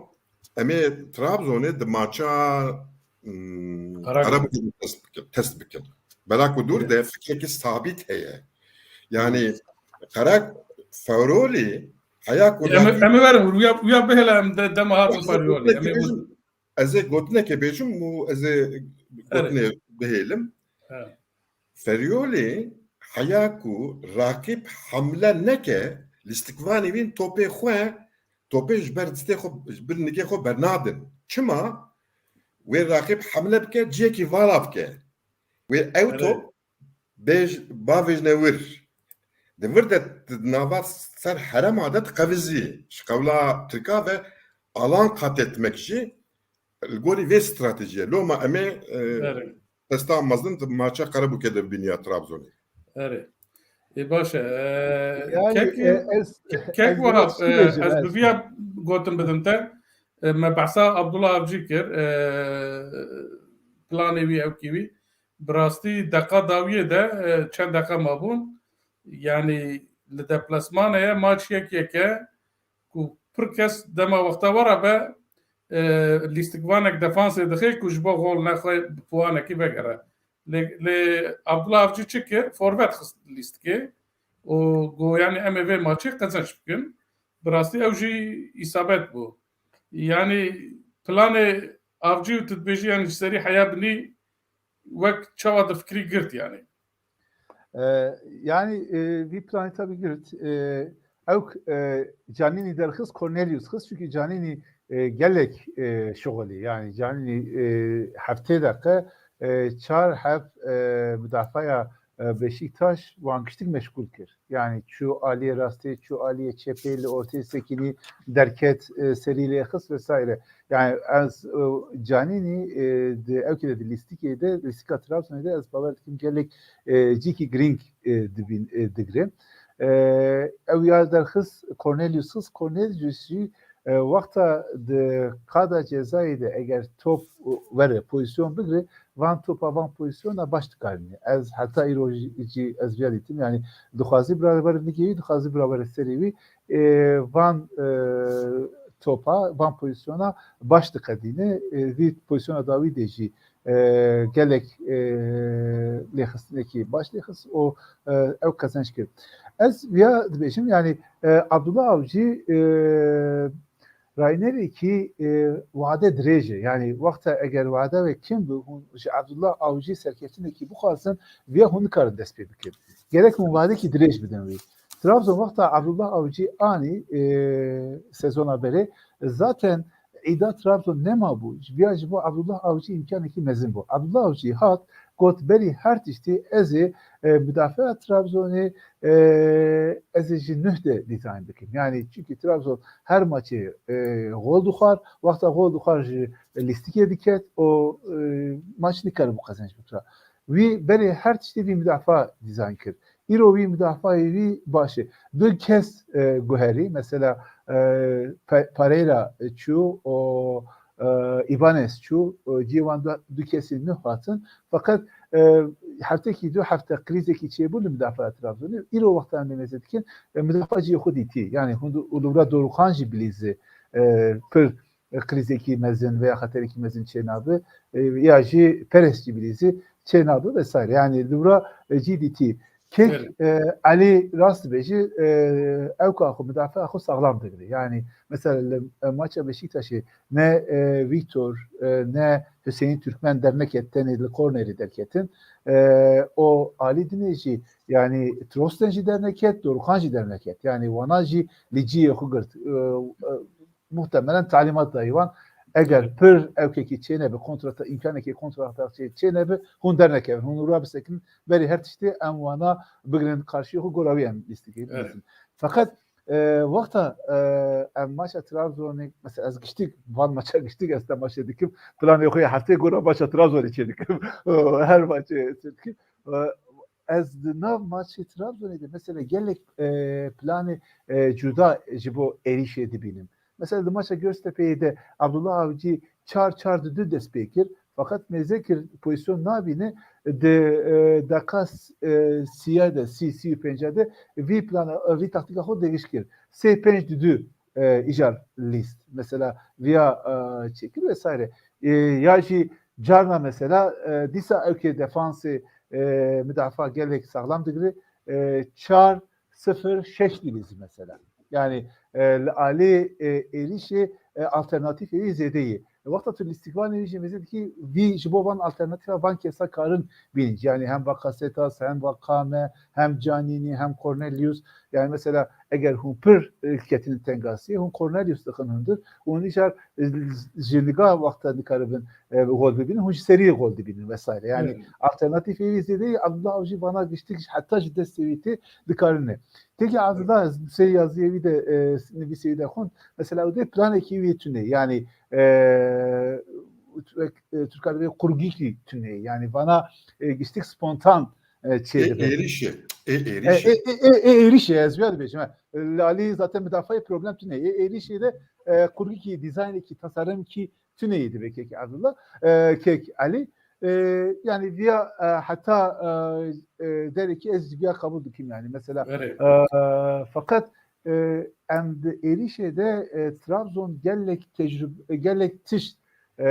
em ê Trabzonê di maça, mm, Karabük. Karabükê test bikin, test bikin. Bela ku dûr de fikrekî sabît heye. Yani Karak Ferolî heya ku Em em ê werin wir, uya, uya bihêle em de, dema hatin Fariolî. Em ê wir. Ez ê gotinekê bêjim û ez ê gotinê bihêlim. Evet. Feriyolê heya ku raqîb hamle neke, lîstikvanê wî topê xwe, topê ji ber distê xwe, ji ber nigê xwe bernadin. Çima? Wê raqîb hamle bike, ciyekî vala bike. Wê ew Evet. top bêj, bavêjne wir. Di vir de di nava ser herema de diqevizî. Ji qewla Tirka ve alan kat etmek jî li gorî vê stratejiye. Loma em ê, e, Evet. testa mezin di maça Karabûkê de bibîniya Trabzonê. Erê. Ê baş e. E, Yani, kek, e, ez, ke- kek ez Wahab, biraz e, şey diyeceğim, ez ez- bi viya gotin bidim te. E, me behsa Abdullah Avcı kir. E, planê wî, ewkî wî. Bi rastî deqa dawiyê de, e, çend deqa mabûn. Yani li deplasmanê ye, maç yek yek e. Ku pir kes dema wexta we re be, e, lîstikvanek defansê dixe ku ji bo gol nexwe bi puanekî vegere. Lê, lê Abdullah Avcı çi kir? Forvet xist lîstikê û got, yani em ê vê maçê qezenc bikin. Bi rastî ew jî îsabet bû. Yani planê Avcı û tu dibêjî, yani ji serî heya binî wek çawa difikirî girt yani. E, yani, e, vî planê tabi girt. E, ew, e, Canînî derxist, Cornelius xist. Çünkü Canînî, e, gelek, e, şixulî. Yani Canînî, e, heftê deqe, e, çar heb, e, mudafaya, e, Beşiktaş wan kiştik meşgul kir. Yani çû aliyê rastê, çû aliyê çepê, li ortê sekinî derket, e, serî lê xist vesaire. Yani ez, e, Canînî, e, di ewkî de di lîstikê de, lîstika Trabzonê de ez bawer dikim gelek, e, cîkî girîng, e, dibîn, e, digre. E, ew ya derxist Cornelius xist, Cornelius jî, E, wexta di qada cezayê de eger top were, pozîsyon bigire, van topa, van pozîsyona baş dikarîne. Ez heta îro jî, jî ez viya dîtim, yanî dixwazî bira were nigê wî, dixwazî bira were serê wî, e, van, e, topa, van pozîsyona baş diqedîne. E, vî pozîsyona dawî de jî e, gelek, e, lêxistinekî baş lêxist û, e, ew qezenc kir. Ez viya dibêjim, yanî, e, Abdullah Avcî, e, raynerekî, e, wade dirêj e. Yanî wexta eger wade ve kim bi hûn ji Abdullah Avcî serkeftinekî bixwazin, viya hûn nikarin dest pê bikin. Gerek hûn wadekî dirêj bidin wî. Trabzon wexta Abdullah Avcî anî, e, sezona berê, zaten îda Trabzon nema bû. Ji viya ji bo Abdullah Avcî îmkanekî mezin bû. Abdullah Avcî hat, got, berî her tiştî ez ê, e, mudafea Trabzonê, e, ez ê ji nuh de dîzayn bikim. Yanî çunkî Trabzon her maçê, e, gol dixwar, wexta gol dixwar ji lîstikê diket û, e, maç nikaribû qezenc bikira. Wî berê her tiştî vî mudafea dîzayn kir. Îro wî mudafayê wî baş e. Du kes, e, guherî, mesela, e, Pe-, Pereira çû û, e, Ibanez çû, e, cihê wan du, du kesî nuh hatin. Feqet, e, heftekî du hefte krîzekî çêbû li mudafaya Trabzonê. Îro wexta em mêze dikin, e, mudafa cihê xwe dîtî. Yanî hûn du, û li wira Dorukhan jî bilîzi, e, pir krîzekî mezin veya xeterekî mezin çênabe, e, ya jî Peres jî bilîzî çênabe vesaire. Yanî li wira, e, cî dîtî. Kek, Evet. e, Elî rast dibêjî, e, ewka xwe, mudafea xwe saxlam digire. Yanî mesela li, e, maça Beşiktaşê ne, e, Victor, e, ne Hüseyin Türkmen derneket, tenê li kornerî derketin. E, o Alî dinê jî, yanî Trosten jî derneket, Dorukhan jî derneket. Yanî wana jî li cihê xwe girt. E, e, muhtemelen talîmat dayî wan. Eger Evet. pir ewkekî çênebe, kontrata, îmkanekî kontrata çê-, çênebe, hûn dernekevin. Hûn wira bisekinin, berî her tiştê em wana bigirin karşiyê xwe, gora wî em lîstikê Evet. binesin. Feqet, e, wexta, e, em maça Trabzonê, mesela ez giştik, van maça giştik ez temaşe dikim, planê xwe ya hefteyê gora maça Trabzonê çê dikim. Her maçê çê dikim. E, ez di nav maçê Trabzonê de mesela gelek, e, planê, e, cuda ji bo êrîşê dibînim. Mesela di maça Göztepe'yê de Abdullah Avcı çar çar du dest pê kir. Fakat mêze kir pozîsyon nabîne, di, e, deqa s-, e, sîya de, sî, sî û pênca de vî plana, e, vî taktîka xwe değiş kir. Sê pênc du du, e, îcar lîst. Mesela viya, e, çêkir vesaire. E, ya jî carna mesela, e, dîsa ewkê defansê, e, mudafa gelek saxlam digire. E, çar sifir şeş dibêjî mesela. Yani, e, li alî, e, êrîşê, e, alternatîfê wî zêde ye. E, wexta tu lîstikvanê wî jî mêze dikî, vî ji bo van alternatîfa van kesa karin bînin. Yani hem Bakasetas, hem Vakame, hem Canini, hem Cornelius. Yani mesela eger hûn pir, e, ketine tengasiyê, hûn Cornelius dixin hundir, hûn îcar, e, ji niga wexta dikaribin, e, gol bibînin, hûn ji serî gol dibînin vesaire. Yani Evet. alternatîfê wî zêde ye, Abdullah Avcı vana giştik heta ji destê wî tê dikarine. Têkî Abdullah, ez sê yaziyê wî de, e, nivîsê wî de xwend. Mesela ew dê planekî wî tune. Yani, e, wek, e, Tirka dibê kurgîkî tune. Yani vana, e, giştik spontan, e, çê E, dibe. êrîşê. E, E, êrîşê. e, e, e, êrîşê, ez wiya dibêjim, he. Li alî zaten mudafayê problem tune. E, êrîşê de, e, kurgîkî, dîzaynekî, tasarımkî tune yê dibe kek Abdullah, e, kek Elî. E, yani viya, e, heta, e, e, derekî ez viya qebûl dikim yani. Mesela, Erê. e, fakat, e, em di êrîşê de, e, Trabzon gelek tecrüb-, gelek tişt, e,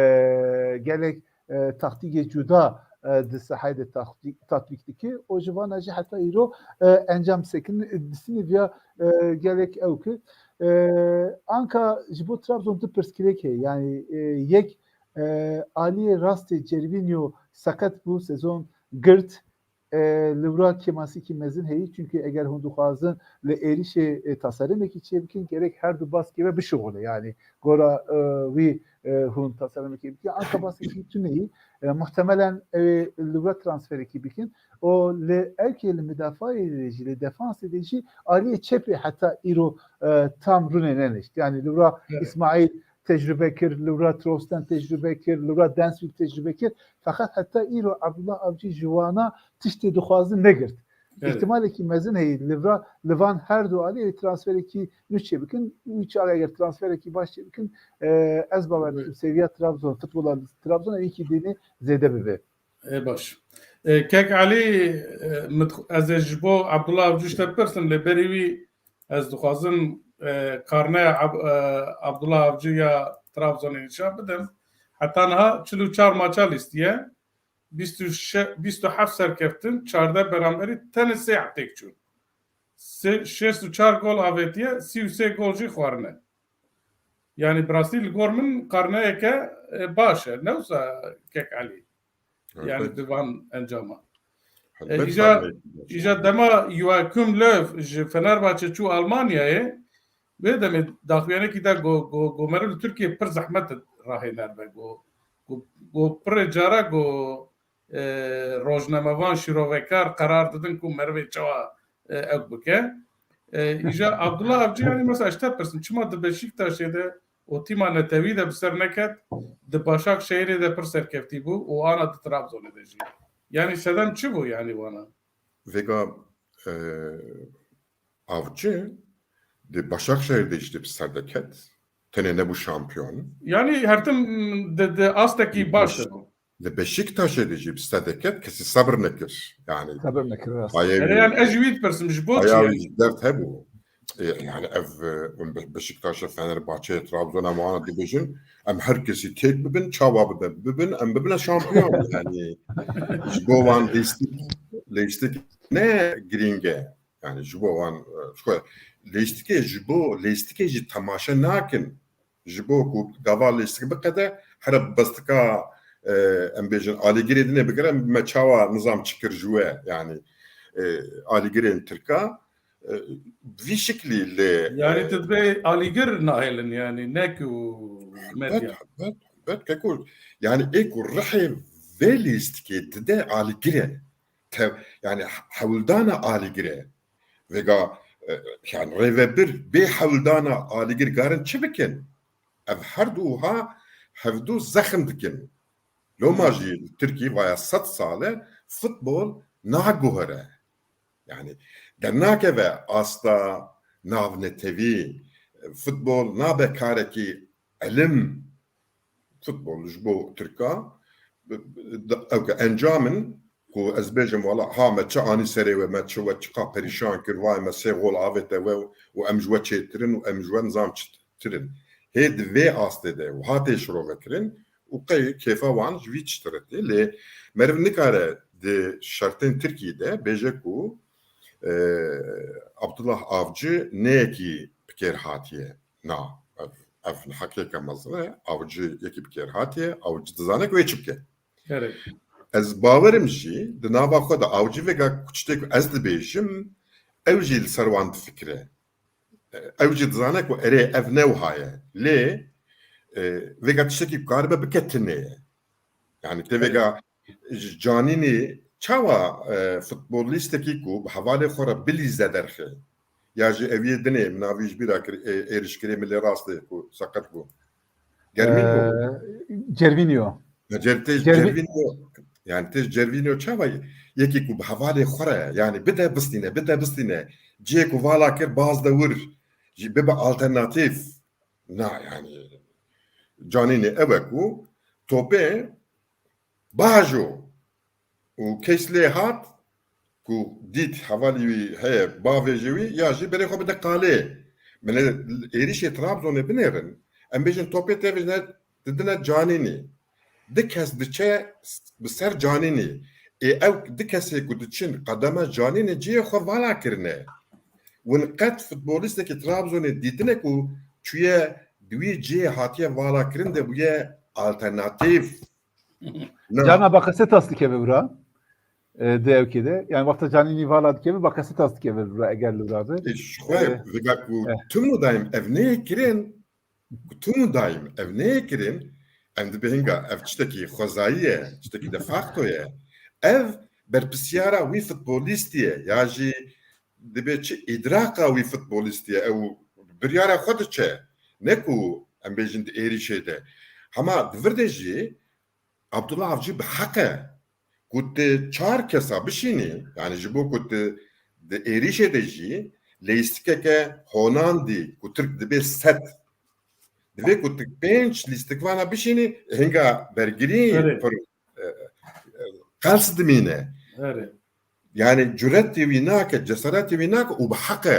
gelek, e, taktîkê cuda, e, di sahayê de taktîk, tatbîk dike. O ji vana jî heta îro, e, encam sekin, e, distinê viya, e, gelek ew ki. E, anka ji bo Trabzon du pirsgirêk heye. Yani, e, yek, e, aliyê rastê Cervinho seqet bû, sezon girt. E, li wira kêmasîkî mezin heye, çunkî eger hûn dixwazin li êrîşê, e, tasarımekî çêbikin, gerek her du baskê ve bişuxule. Yani gora, e, wî, e, hûn tasarımekî bikin. Anka baskekî tune yî, e, muhtemelen ew ê li wira transferekî bikin. O li ewkê li midafayê de jî, li defansê de jî aliyê çepê heta îro, e, tam rûnê nenişt. Yani li wira Evet. İsmail tecrübe kir, li wira Trosten tecrübe kir, li wira Denswil tecrübe kir. Feqet heta îro Abdullah Avcı ji wana tiştê dixwazin negirt. Evet. Îhtimalekî mezin heye li vira, li van her du alî transferekî nû çêbikin. Wî çaxê eger transferekî baş çêbikin, e, ez bawer dikim seviya Trabzon, futbola Trabzon ew yekî dînê zêde bibe. Ê baş. E, Kek Elî, e, min dix-, ez ê ji bo Abdullah Avcı ji te bipirsim, lê berî wî ez dixwazim, e, karneya Ab-, e, Abdullah Avcı ya Trabzonê nîşan bidim. Heta niha çil û çar maça lîstiye. Bîst û şeş, bîst û heft serkeftin, çardeh beramberî, tenê sê hefteyek çûn. Sê, şêst û çar gol avêtiye, sî û sê gol jî xwarine. Yani bi rastî li gor min karneyeke, e, baş e. Ne wisa Kek Elî? Yani Elbet. Bi van encama. E, Elbet îja, karneyeke baş e. Îja dema Joachim Löw ji Fenerbahçe çû Almanyayê, Vê demê daxuyanekî de go, go, go meriv li Tirkiyê pir zehmet rahêner be. Go, go, go pirê cara go, e, rojnamevan, şîrovekar qerar didin ku merivê çawa, e, ew bike. E, îja Abdullah Avcı, yani mesela ji te pirsim, çima di Beşiktaşê de û tîma netewî de bi ser neket, di Başakşehirê de pir serkeftî bû û ana di Trabzonê de jî. Yani sedem çi bû yani wana? Vêga, e, Avcı di Başakşehir de jî bi ser de ket. Tenê nebû şampiyon. Yani her tim di, di astekî baş de bû. Li Beşiktaşê de jî bi ser de ket, kesî sebir nekir. Yani Sebir nekir, rast. Aya wî, yani ez ji wî dipirsim, ji bo çi aya yani? Wî jî dert hebû. E, yani ev, e, Be-, Beşiktaşê, Fenerbahçe, Trabzon, em wana dibêjin, em her kesî têk bibin, çawa bibin, bibin, em bibine şampiyon. Yani ji bo wan lîstik, lîstik ne girîng e. Yani ji bo wan, e, ji xwe lîstikê ji bo, lîstikê jî temaşe nakin. Ji bo ku gava lîstik biqede, here bestika, e, em bêjin alîgirê dinê bigire, me çawa nizam çi kir ji we, yani, e, alîgirên Tirka, e, vî şiklî lê, Yani e, tu dibê alîgir nahêlin yani, ne ku medya. Bet, bet, bet, keko, yani ê ku rihê vê lîstikê dide alîgir e. Te-, yani hewldana alîgir e. Vêga, e, yani rêvebir bê hewldana alîgir garin çi bikin? Ev her du wiha hevdu zexm dikin. Loma jî li Tirkî vaya sed sal e futbol naguhere. Yani dernakeve asta navnetewî, futbol nabe karekî elim, futbol ji bo Tirka, ew ke encam in ku ez bêjim, wala, ha me çi anî serê we, me çi we çiqa perîşan kir, vay me sê gol avête we û em ji we çêtir in û em ji we nizam çitir in. Hê di vê astê de wiha tê şirove kirin û qey kêfa wan ji vî çitir tê. Lê meriv nikare di şertên Tirkiyê de bêje ku, e, Abdullah Avcı ne yekî bi kêr hatiye. Na, ev, ev heqiyeke mezin e. Avcı yekî bi kêr hatiye, Avcı dizane ku wê çi bike. Gerek. Ez bawerim jî, di nava xwe de Avcı vêga ku tiştê ku ez dibêjim, ew jî li ser wan difikire. Ew jî dizane ku erê ev ne wiha ye. Lê, e, vêga tiştekî ku karibe bike tune ye. Yani tê vêga Ji Canînî çawa, e, futbolîstekî ku bi hevalê xwe re bilîze derxe? Ya jî ev yê dinê, min navî ji bîra kir, ê-, êrişkirê min lê rast e ku seqet bû. Germîn bû. E, Gervinho. Ya Cer-, tê Gervi- Gervinho, yani tê Gervinho çawa yekî ku bi hevalê xwe re, yani bide bistîne, bide bistîne. Cihê ku vala kir, baz de wir. Jî bibe alternatîf. Na, yani Canînê ew e ku topê bajo û kes lê hat ku dît hevalî wî heye, bavêje wî ya jî berê xwe bide qalê. Min ê êrişê Trabzonê binêrin, em bêjin topê tevêjine didine Canînî. Di kes diçe bi ser Canînî. Ê ew di kesê ku diçin qedeme Canînê cihê xwe vala kirine. Win qet futbolîstekî Trabzonê dîtine ku çûye di wî cihê hatiye vala kirin de bûye alternatîf. Na. Carna Bakasetas dikeve bira. E, di ewkê de. Yani wexta Canînî vala dikeve, Bakasetas dikeve bira eger li bira be. E, ji xwe, e, vêga ku, e, tunu dayim ev neyê kirin, ku tunu dayim ev neyê kirin, em dibê hinga ev tiştekî xwezayî ye, tiştekî de facto ye. Ev berpisyara wî futbolîstî ye, ya jî dibê çi îdraka wî futbolîstî ye, ew biryara xwe diçe. Ne ku em bêjin di êrîşê de. Hema di vir de jî Abdullah Avcı bi heq e ku tu çar kesa bişînî, yani ji bo ku tu di êrîşê de jî leyîstikeke honandî ku Tirk dibê sed, divê ku tu pênc lîstikvana bişînî, hinga bergirî pir, e, e, qels dimîne. Yani curetê wî nake, cesaretê wî nake û bi heq e.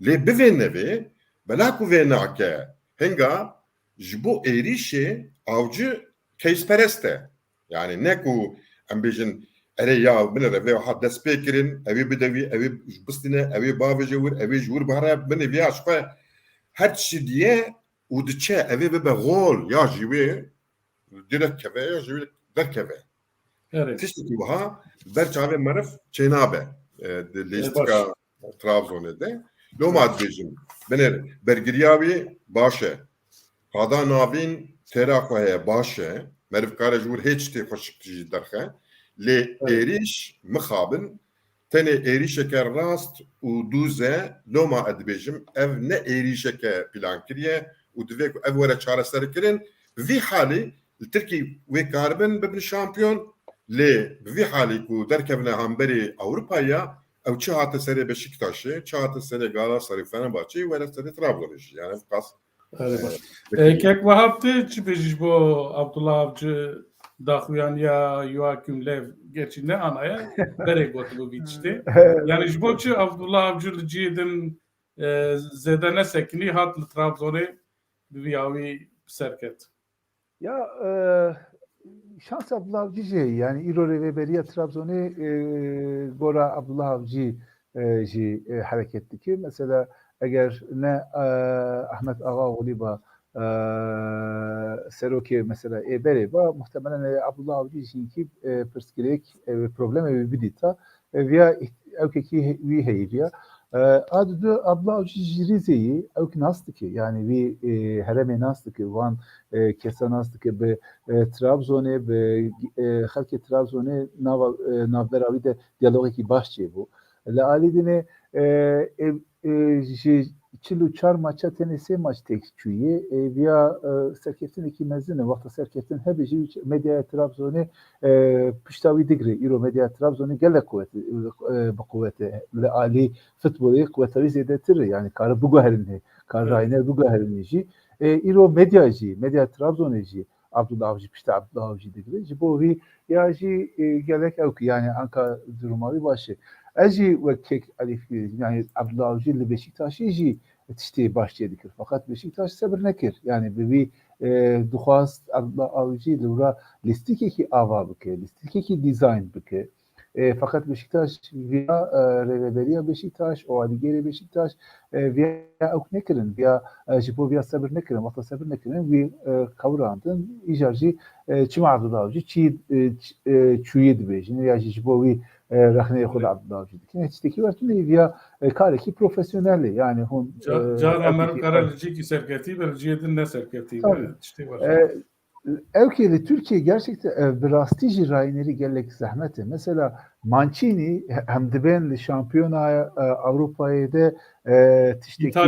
Lê bivê nevê, bela ku vê nake, hinga ji bo êrîşê Avcı keysperest e. Yani ne ku em bêjin, erê ya binêre vê wiha dest pê kirin, ew ê bide wî, ew ê bistîne, ew ê bavêje wir, ew ê ji wir bihare, binê vê ya ji xwe her tiştî diye û diçe, ew ê bibe gol ya ji wê direk keve ya ji wê derkeve. Tiştekî wiha ber çavê meriv çênabe, e, di lîstika Trabzonê de. Loma dibêjim, binêr bergiriya wî baş e. Qada navîn têra xwe heye, baş e. Meriv kare ji wir hê tiştê xweşik jî derxe. Lê êrîş mixabin tenê êrîşeke rast û dûz e. Loma ez dibêjim, ev ne êrîşeke pîlankirî ye û divê ku ev were çareserkirin. Bi vî halî li Tirkî wê karibin bibin şampiyon, lê bi vî halî ku derkevine hemberî Ewropayê ya, ew çi hate serê Beşiktaşê, çi hate serê Galatasarayê û Fenerbahçeyê, were serê Trabzonê jî. Yani ev qas Erê baş. E, Kek Wahab, tu çi bêjî ji bo Abdullah Avcı daxuyaniya Joachim Löw, gerçî ne anaye, berê gotibû vî tiştê. Yani ji bo çi Abdullah Avcı li cihê din, e, zêde nesekinî, hat li Trabzonê bi vî awî bi ser ket? Ya, e, şans Abdullah Avcı jî heye. Yani îro rêveberiya Trabzonê, e, gora Abdullah Avcı, e, jî, e, hereket dike. Mesela eger ne, e, Ahmet Ağaoğlu ba, e, serokê mesela ê berê ba, muhtemelen, e, Abdullah Avcı jî hinkî, e, pirsgirêk, e, problemê wî bidîta. E, viya îht-, ewkekî he-, wî heyî viya. E, a didu Abdullah Avcı ji Rîzê yî, ewk nas dike. Yani wî, e, herêmê nas dike, van, e, kesa nas dike, bi, e, Trabzonê, bi, e, xelkê Trabzonê nava, e, navbera wî de diyalogekî baş çêbû. Li alî dinê, e, e, e, ji çil û çar maça tenê sê maç têk çûyê. E, viya, e, serkeftinekî mezin e. Wexta serkeftin hebe jî medyaya Trabzonê, e, pişta wî digre. Îro medyaya Trabzonê gelek quwet, e, bi quwet e. Li alî futbolê quweta wî zêdetir e. Yani kare biguherîne, kare rayner biguherîne jî. E, îro medya jî, medya Trabzonê jî Abdullah Avcı, pişta Abdullah Avcı digre. Ji bo vî ya jî, e, gelek ew ki, yani anka duruma wî baş e. Ez jî wek Kek Elîf, yani Abdullah Avcı li Beşiktaşê jî tiştê baş çê dikir. Fakat Beşiktaş sebir nekir. Yani bi vî, e, dixwast Abdullah Avcı li wira lîstikekî ava bike, lîstikekî dîzayn bike. E, fakat Beşiktaş viya, e, rêveberiya Beşiktaş, û alîgêrê Beşiktaş, e, viya ewk nekirin, viya, e, ji bo viya sebir nekirin, wexta sebir nekirin, wî, e, qewirandin, îcar jî, e, çima Abdullah Avcı çî, e, ç-, e, çûyî dibêjin, ya jî ji bo wî, e, rexneyê xwe li Abdullah Avcı dikin. Hiç tiştekî wer tune viya, e, karekî profesyonel e, yani hûn, Ca-, e, cara ewkekî meriv kare li cihekî serketî be, li cihê din ne serketî be, tiştê wer tune. E, Ew ki li Tirkiyê gerçekten, e, bi rastî jî raynerî gelek zehmet e. Mesela Mancini he-, hem dibên li şampiyona, e, Ewropayê de, e, tiştekî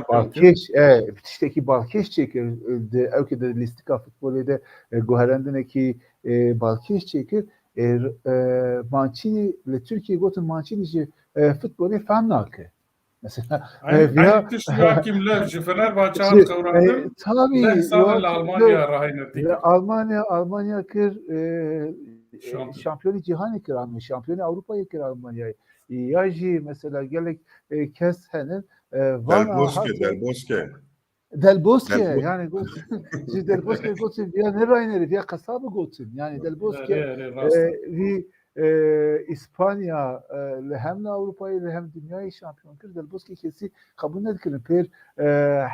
balkêş, e, tiştekî balkêş çêkir, e, di, ew ki di lîstika futbolê de, e, guherandinekî, e, balkêş çêkir. E, e, Mancini li Tirkiyê gotin Mancini ji, e, futbolê fehm nake. Mesela, Aynı, e, viya, aynı tişt Joachim Löw ji Fenerbahçe hat qewrandin, e, tabii, deh sala li Almanya rahîne dike. Almanya, Almanya kir, e, e, şampiyonî cîhanê kir Almanya, şampiyonî Ewropayê kir Almanya. E, ya jî mesela gelek, e, kes henin, e, vana Del Bosque, Del Bosque. Del Bosque, yani gotin, ji Del Bosque gotin, viya ne raynerî, viya qesabı gotin. Yani Del Bosque, e, vî, e, İspanya, e, li hem Avrupayê, li hem dünyayê şampiyon kir. Del Bosque kesî qebûl nedikirin. Pêr, e,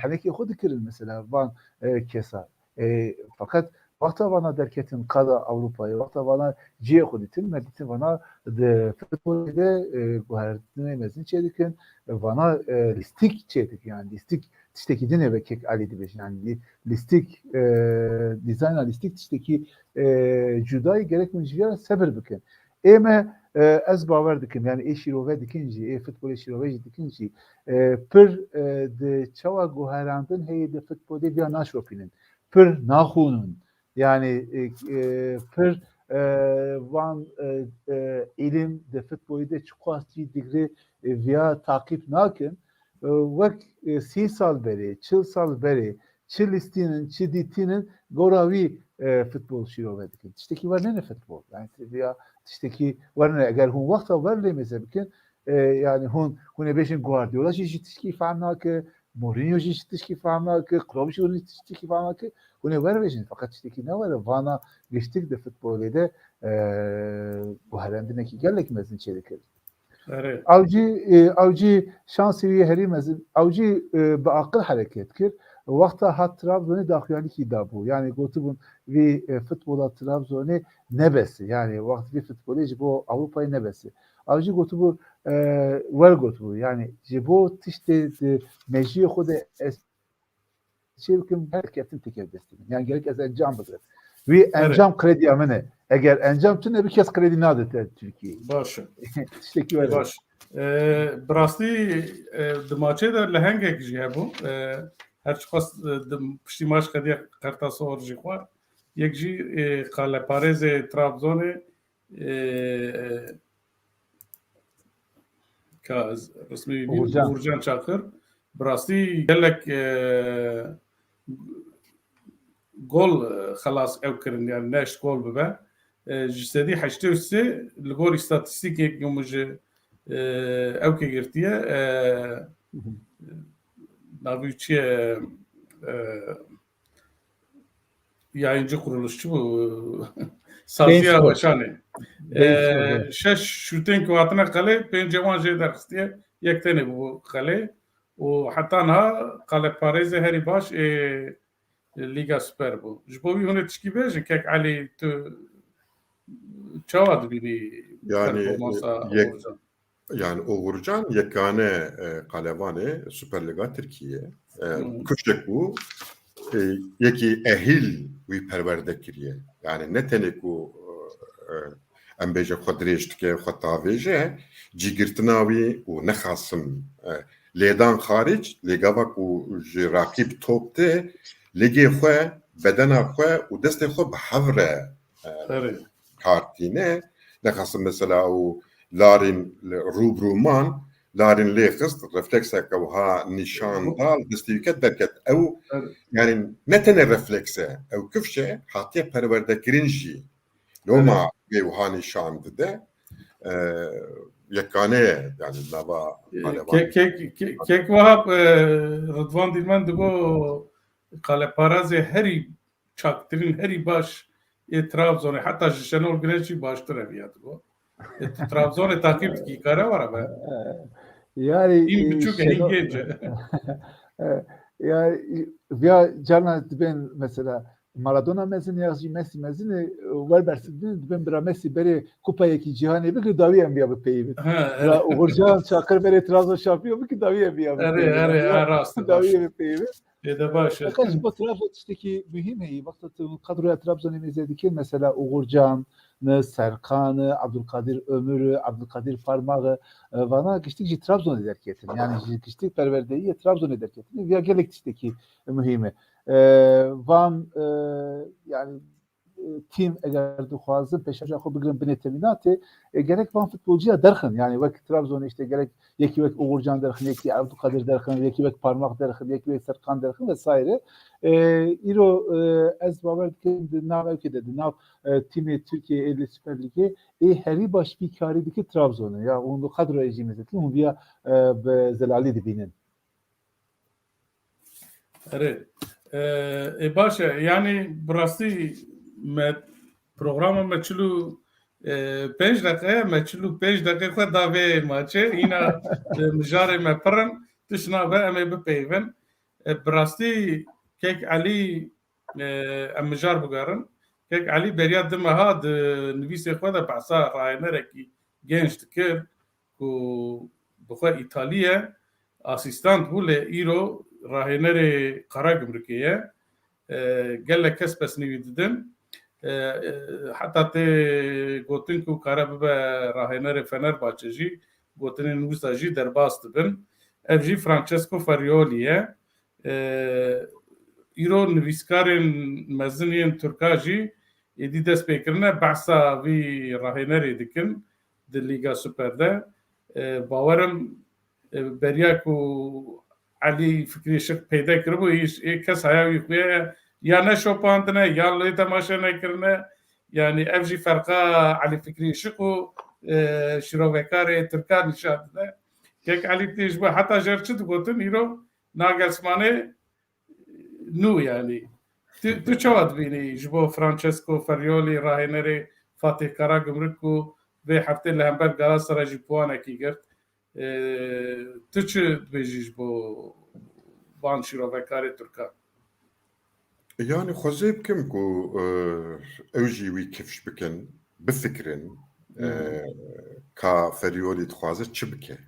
henekê xwe dikirin mesela van, e, kesa. E, fakat wexta vana derketin qada Avrupayê, wexta vana cihê xwe dîtin, me dîtin vana di futbolê de, e, guhertinê mezin çêdikin, vana, e, lîstik çêdikin, yani lîstik tiştekî din e, wek Kek Alî dibêjin, yani lî-, lîstik, e, dîzayna lîstik tiştekî, e, cuda ye, gerek hûn ji vî re sebir bikin. Ê me, e, ez bawer dikim, yani ê şîrove dikin jî, ê futbolê şîrove jî dikin jî, e, pir, e, di çawa guherandin heye di futbolê viya naşopînin. Pir naxûnin. Yani, e, e, pir, e, van, e, e, îlim di futbolî de çiqas jî digre, e, viya taqîb nakin. E, wek, e, sî sal berê, çil sal berê, çi lîstînin, çi dîtînin, gora wî, e, futbol şîrove dikin. Tiştekî wernene futbol. Yani viya tiştekî wernene. Eger hûn wexta wer lê mêze bikin, e, yani hûn, hûn ê bêjin Guardiola jî, jî tiştekî fehm nake, Mourinho jî tiştekî fehm nake, Klopp jî tiştekî fehm nake, hûn ê wer bêjin. Feqet tiştekî ne were, vana giştik di futbolê de, e, guherandinekî gelek mezin çêdikir. Erê. Ew jî, e, ew jî şansê wî herî mezin. Ew jî, e, bi aqil hereket kir. Wexta hat Trabzonê daxuyanîkî dabû. Yani gotibûn vî, e, futbola Trabzonê ne bes e. Yani wext vî futbolê ji bo Ewropayê ne bes e. Ew jî gotibû, e, wer gotibû. Yani ji bo tiştê di mejiyê xwe de ez çê bikim, her ketin têkevdestî min. Yani gerek ez encam bigirim. Wî Evet. encam krediya min e. Eger encam tune bi kes kredi nade te Tirkiyeyê. Baş e. Tiştekî were. Baş. E, bi rastî, e, di maçê de lehengek jî hebû. E, her çiqas, e, di piştî maç qediya qerta sor jî xwar. Yek jî, e, qaleparêzê Trabzonê, e, ka ez resmî bînim, Uğurcan. Uğurcan Çakır. Bi rastî gelek, e, gol, e, xelas ew kirin, yani neşt gol bibe. E, ji sedî heştê û sê li gor îstatîstîkê ku min ji, e, ew ke girtiye, e, Hı hı. navî çi ye, e, yayıncı kuruluş çi bû? Saziya Bein Sport. Weşanê. Bein Sport, E, evet. Şeş şûtên ku hatine qelê, pêncê wan jê derxistiye, yek tenê bû qelê. Û heta niha qaleparêzê herî baş ê Lîga Super bû. Ji bo wî hûn ê tişkî bêjin, kek Elî, tu çawa dibînî Yani, performansa e, yek-, Oğuzhan? Yani Oğurcan yekane, e, qalevanê Super Liga Tirkiye. E, Hmm. Kuşek bû, e, yekî ehîl wî perwerde kiriye. Yani ne tenê ku, e, e, em bêje xwe dirêj dike, xwe tavêje, cîgirtina wî û nexasim, e, lêdan xaric, lê gava ku ji raqîb top tê, lêgê xwe, bedena xwe û destê xwe bi hev re, e, Erê. kar tîne. Nexasim mesela û larîn li rû bi rû man, larîn lê xist, reflekseke wiha nîşan da, li destê wî ket derket. Ew, Erê. yani ne tenê refleks e, ew kifş e, hatiye perwerdekirin jî. Loma Evet. vê wiha nîşan dide. E, yekane ye, yani nava E, qalevan. Kek, kek, kek, kek wiha, e, Ridvan Dîlmen digo qaleparazê herî çaktirîn, herî baş ê Trabzonê, heta ji Şenol Güneş jî baştir e viya digo. E, tu Trabzonê taqîb dikî, kare were be. Yani, Hîn e, biçûk e, hîn Şenol-, genc e. E, yani, viya carna dibên mesela Maradona mezin ya jî Messi mezin e, wer bersivdin dibên bira Messi berê Kupa Yekî Cîhanê bigir dawî em viya bipeyivin. Ha, Bira evet. Uğurcan Çakır berê Trabzon şampiyon bikir dawî em viya Erê, bipeyivin. erê, Viya ha, rast e, dawî baş e. em bipeyivin. Ê de baş e. Fakat ji bo Trabzon tiştekî muhîm heye. Wexta tu kadroya Trabzonê mêze dikî, mesela Uğurcan, ne Serkan, Abdülkadir Ömür, Abdülkadir Parmak, e, vana giştik jî Trabzonê derketin. Yani ji giştik perwerdeyî Trabzonê derketin. Viya gelek tiştekî muhîm e. E, van, e, yani, e, tîm eger dixwazin pêşerja xwe bigirin binê temînatê, e, gerek van futbolciya derxin. Yani wek Trabzonê işte gerek yekî wek Uğurcan derxin, yekî Abdülkadir derxin, yekî wek Parmak derxin, yekî wek Serkan derxin vesaire. E, îro, e, ez bawer dikim di nav ewkê de, di nav, e, tîmê Tirkiyeyê ê li Süper Lîgê ê herî baş vî karî dike Trabzon e. Ya hûn li kadroyê jî mêze dikin, hûn viya, e, bi zelalî dibînin. Erê. E, e, baş e. Yani bi rastî me programa me çil û, e, pênc deqe, me çil û pênc deqe xwe da vê maçê. Hîna, e, mijarê me pir in. Tişt nabe, em ê bipeyivin. E, bi rastî kek Elî, e, em mijar bigerin. Kek Elî beriya di meha di nivîsê xwe de behsa rahênerekî genç dikir ku bi xwe Îtalî ye, asîstant bû, lê îro rahênerê Karagümrükê ye. E, gelek kes pesnî wî didin. E, e, heta tê gotin ku kare bibe rahênerê Fenerbahçe jî, gotinên wisa jî derbas dibin. Ev jî Francesco Farioli ye. E, îro nivîskarên mezin yên Tirka jî, êdî dest pê kirine behsa vî rahênerê dikin di Lîga Super de. E, bawerim, e, beriya ku Elî Fikrî Işik peyde kiribû, hîç ê kes haya wî xuya ya neşopandine, ya lê temaşe nekirine. Yanî ev jî ferqa Elî Fikrî Işik û, e, şîrovekarê Tirkan nîşan dide. Kek Elî tê ji bo heta jer çi digotin, îro Nagelsmannê nû yanî. Tu, tu çawa dibînî ji bo Francesco Ferioli, rahênerê Fatih Karagümrük ku vê heftê li hember Galatasaray jî puanekî girt? E, tu çi dibêjî ji bo van şîrovekarê Tirkan? Yani xwezê bikim ku, e, ew jî wî kifş bikin, bifikirin, e, Hmm. ka Ferioli dixwaze çi bike.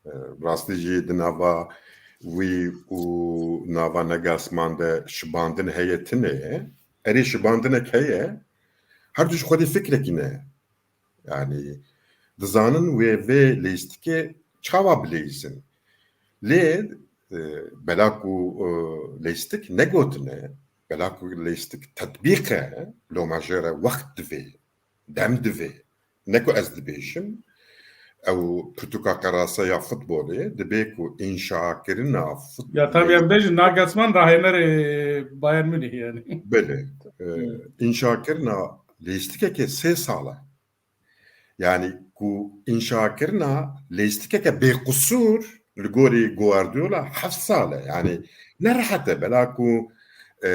E, rastî jî di nava wî û nava Nagelsmann de şibandin heye tune ye. Erê şibandinek heye, her du ji xwedî fikrekî ne. Yani dizanin wê vê leyîstikê çawa bileyîzin. Lê, e, bela ku, e, leyîstik negotine, bela ku leyîstik tetbîq e, loma jê re wext divê, dem divê. Ne ku ez dibêjim, ew pirtûka qerase ya futbolê dibe ku înşakirina futbolê Ya tabii em bêjin Nagelsmann rahênerê Bayern Münih yani. Belê. E, Hmm. înşakirina leyîstikeke sê sal e. Yani ku înşakirina leyîstikeke bêqusûr li gorî Guardiola heft sal e. Yani ne rehet e, bela ku, e,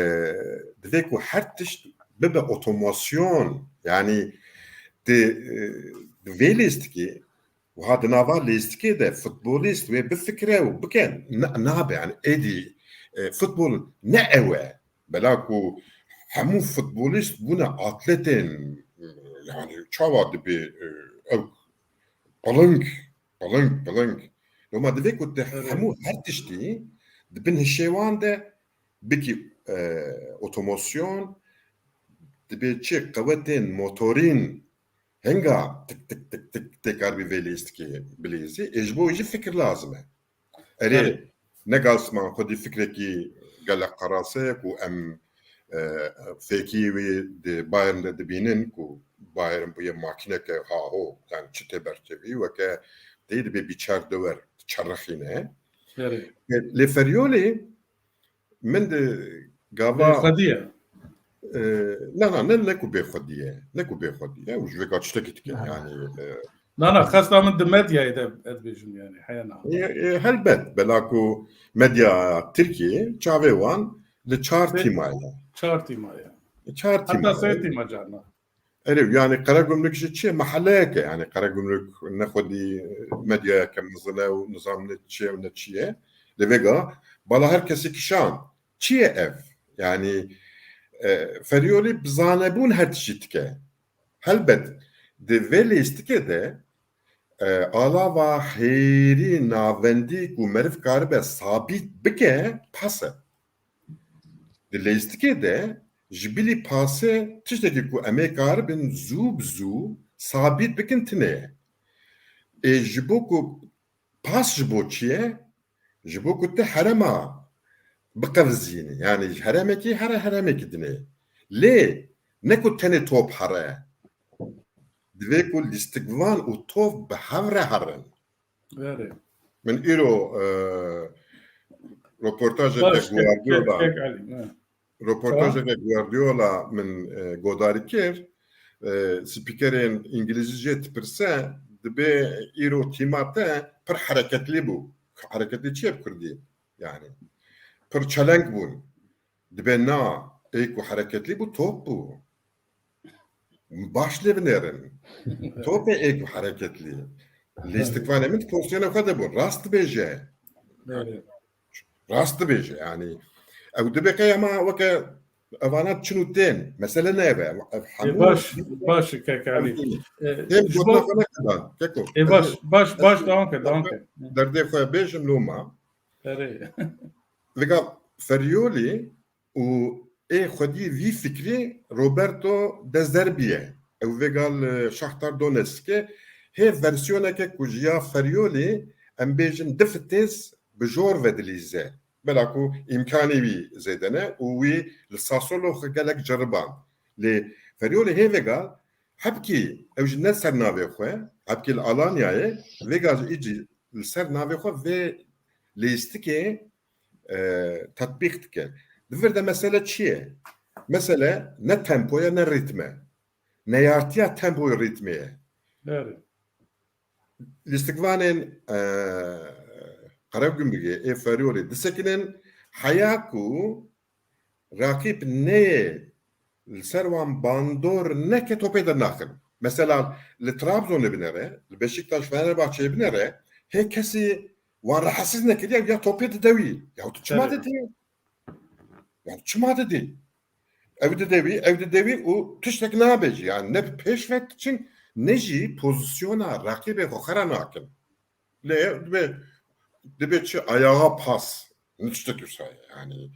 divê ku her tişt bibe otomasyon. Yani di, e, di vê leyîstikê, wiha di nava leyîstikê de futbolîst wê bifikire û bike, na-, nabe. Yani êdî, e, futbol ne ew e. Bela ku hemû futbolîst bûne atletên, yani çawa dibe, e, ew piling, piling, piling. Loma divê ku te Evet. hemû her tiştî di bin hişê wan de bikî, e, otomasyon, dibe çi qewetên motorîn hinga tik, tik, tik, tik tê karibî vê leyîstikê bileyîzî. Ê ji bo wî jî fikir lazim e. Erê, Erê. Nagelsmann xwedî fikrekî gelek qerase ye ku em, e, fêkî wî di Bayern de dibînin ku Bayern bûye makîneke haho, yani çi tê berkevî, weke tê dibê bîçer diwer, diçerixîne. Erê. Lê Ferioli min di gava Bêxwedî ye. E, na, na, ne, ne ku bêxwedî ye. Ne ku bêxwedî ye. Û ji vê ka tiştekî dike. Ha. Yani, e, Na, na, xesta min di medyayê de ez dibêjim yani. Heya na. E, e, helbet. Bela ku medya Tirkiyê çavê wan li çar Pê- tîma ye. Çar tîma ye. E, çar Heta tîma sê ye. tîma carna. Erê, yani Karagümrük jî çi ye? Meheleyeke, yani Karagümrük ne xwedî medyayeke mezin e û nizam ne çi ye û ne çi ye. Li vê ga, bala her kesî kişan. Çi ye ev? Yani, e, Ferioli bi zanebûn her tiştî dike. Helbet, di vê lêstikê de, e, alava hêrî navendî ku meriv karibe sabît bike, pas e. Di lêstikê de ji bilî pasê tiştekî ku em ê karibin zû bi zû sabît bikin tune ye. Ê ji bo ku pas ji bo çi ye? Ji bo ku tu herema biqevizînî. Yani ji heremekî here heremekî dinê. Lê ne ku tenê top here. Divê ku lîstikvan û top bi hev re herin. Erê. Min îro, e, roportajeke Baş, kek, Guardiola, kek, kek Elî, he. roportajeke Tamam. Guardiola min, e, godarî kir. E, spîkerên îngilîzî jê dipirse, dibê îro tîma te pir hereketlî bû. Hereketlî çi ye bi kurdî? Yani, pir çeleng bûn. Dibê na, ê ku hereketlî bû, top bû. Baş lê binêrin. Top e ê ku hereketlî. Lîstikvanê min di pozisyona xwe de bûn. Rast dibêje. Evet. Rast dibêje, yani. Ew dibê qey hema weke evana çin û tên. Mesele ne ev e. Ev Ê, hemû baş, baş, kek Elî. Ê, Ê, ji gotina bo xwe neke da, keko. Ê, Ez baş, ê, baş, ez baş, ê, dewam ke, dewam ke. Derdê xwe bêjim loma. Erê. Vêga Ferioli û ê xwedî vî fikrî Roberto De Zerbi ye. Ew vêga li Shakhtar Donetskê hê versiyoneke ku ji ya Ferioli, em bêjin, difitêz bi jor vedilîze. Bela ku îmkanê wî zêde ne û wî li Sassuolo xwe gelek ceriband. Lê Feryolê hê vêga, hebkî ew ji ne ser navê xwe, hebkî li Alanyayê, vêga jî î jî li ser navê xwe vê lîstikê, e, tetbîq dike. Di vir de mesele çi ye? Mesele ne tempo ye, ne rîtm e. Neyartiya tempoyê rîtmê ye. Belê. Lîstikvanên, e, Karagümrükê ê Feryolê disekinin, heya ku raqîb neyê li ser wan bandor neke, topê dernaxin. Mesela li Trabzonê binere, li Beşiktaş, Fenerbahçeyê binere, hê kesî wan rahatsiz nekiriye, ya topê dide wî. Ya tu çima didî? Ya çima didî? Ew dide wî, ew dide wî û tiştek nabe jî. Yani ne bi pêş ve diçin, ne jî pozisyona raqîbê xwe xera nakin. Lê dibe, dibe çi ayağa pas, ne tiştek wisa ye. Yani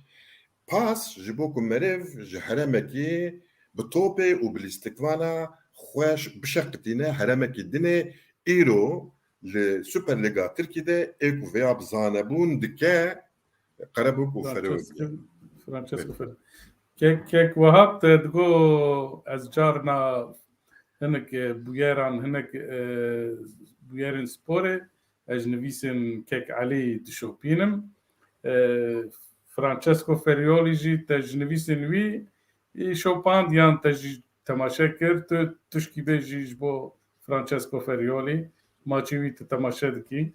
pas ji bo ku meriv ji heremekî bi topê û bi lîstikvana xwe ş-, bişeqitîne heremekî dinê, îro li Super Liga Tirkî de ê ku vêya bi zanebûn dike, Karabük û Feroe. Francesco, Francesco Fer-, Kek, Kek Wahab te digo ez carna hinek, e, bûyeran, hinek, e, bûyerên sporê, ez ji nivîsên Kek Elî dişopînim. E, Francesco Ferioli jî te ji nivîsên wî, e, şopand yan te jî temaşe kir, tu tişkî bêjî ji bo Francesco Ferioli, maçê wî tu temaşe dikî?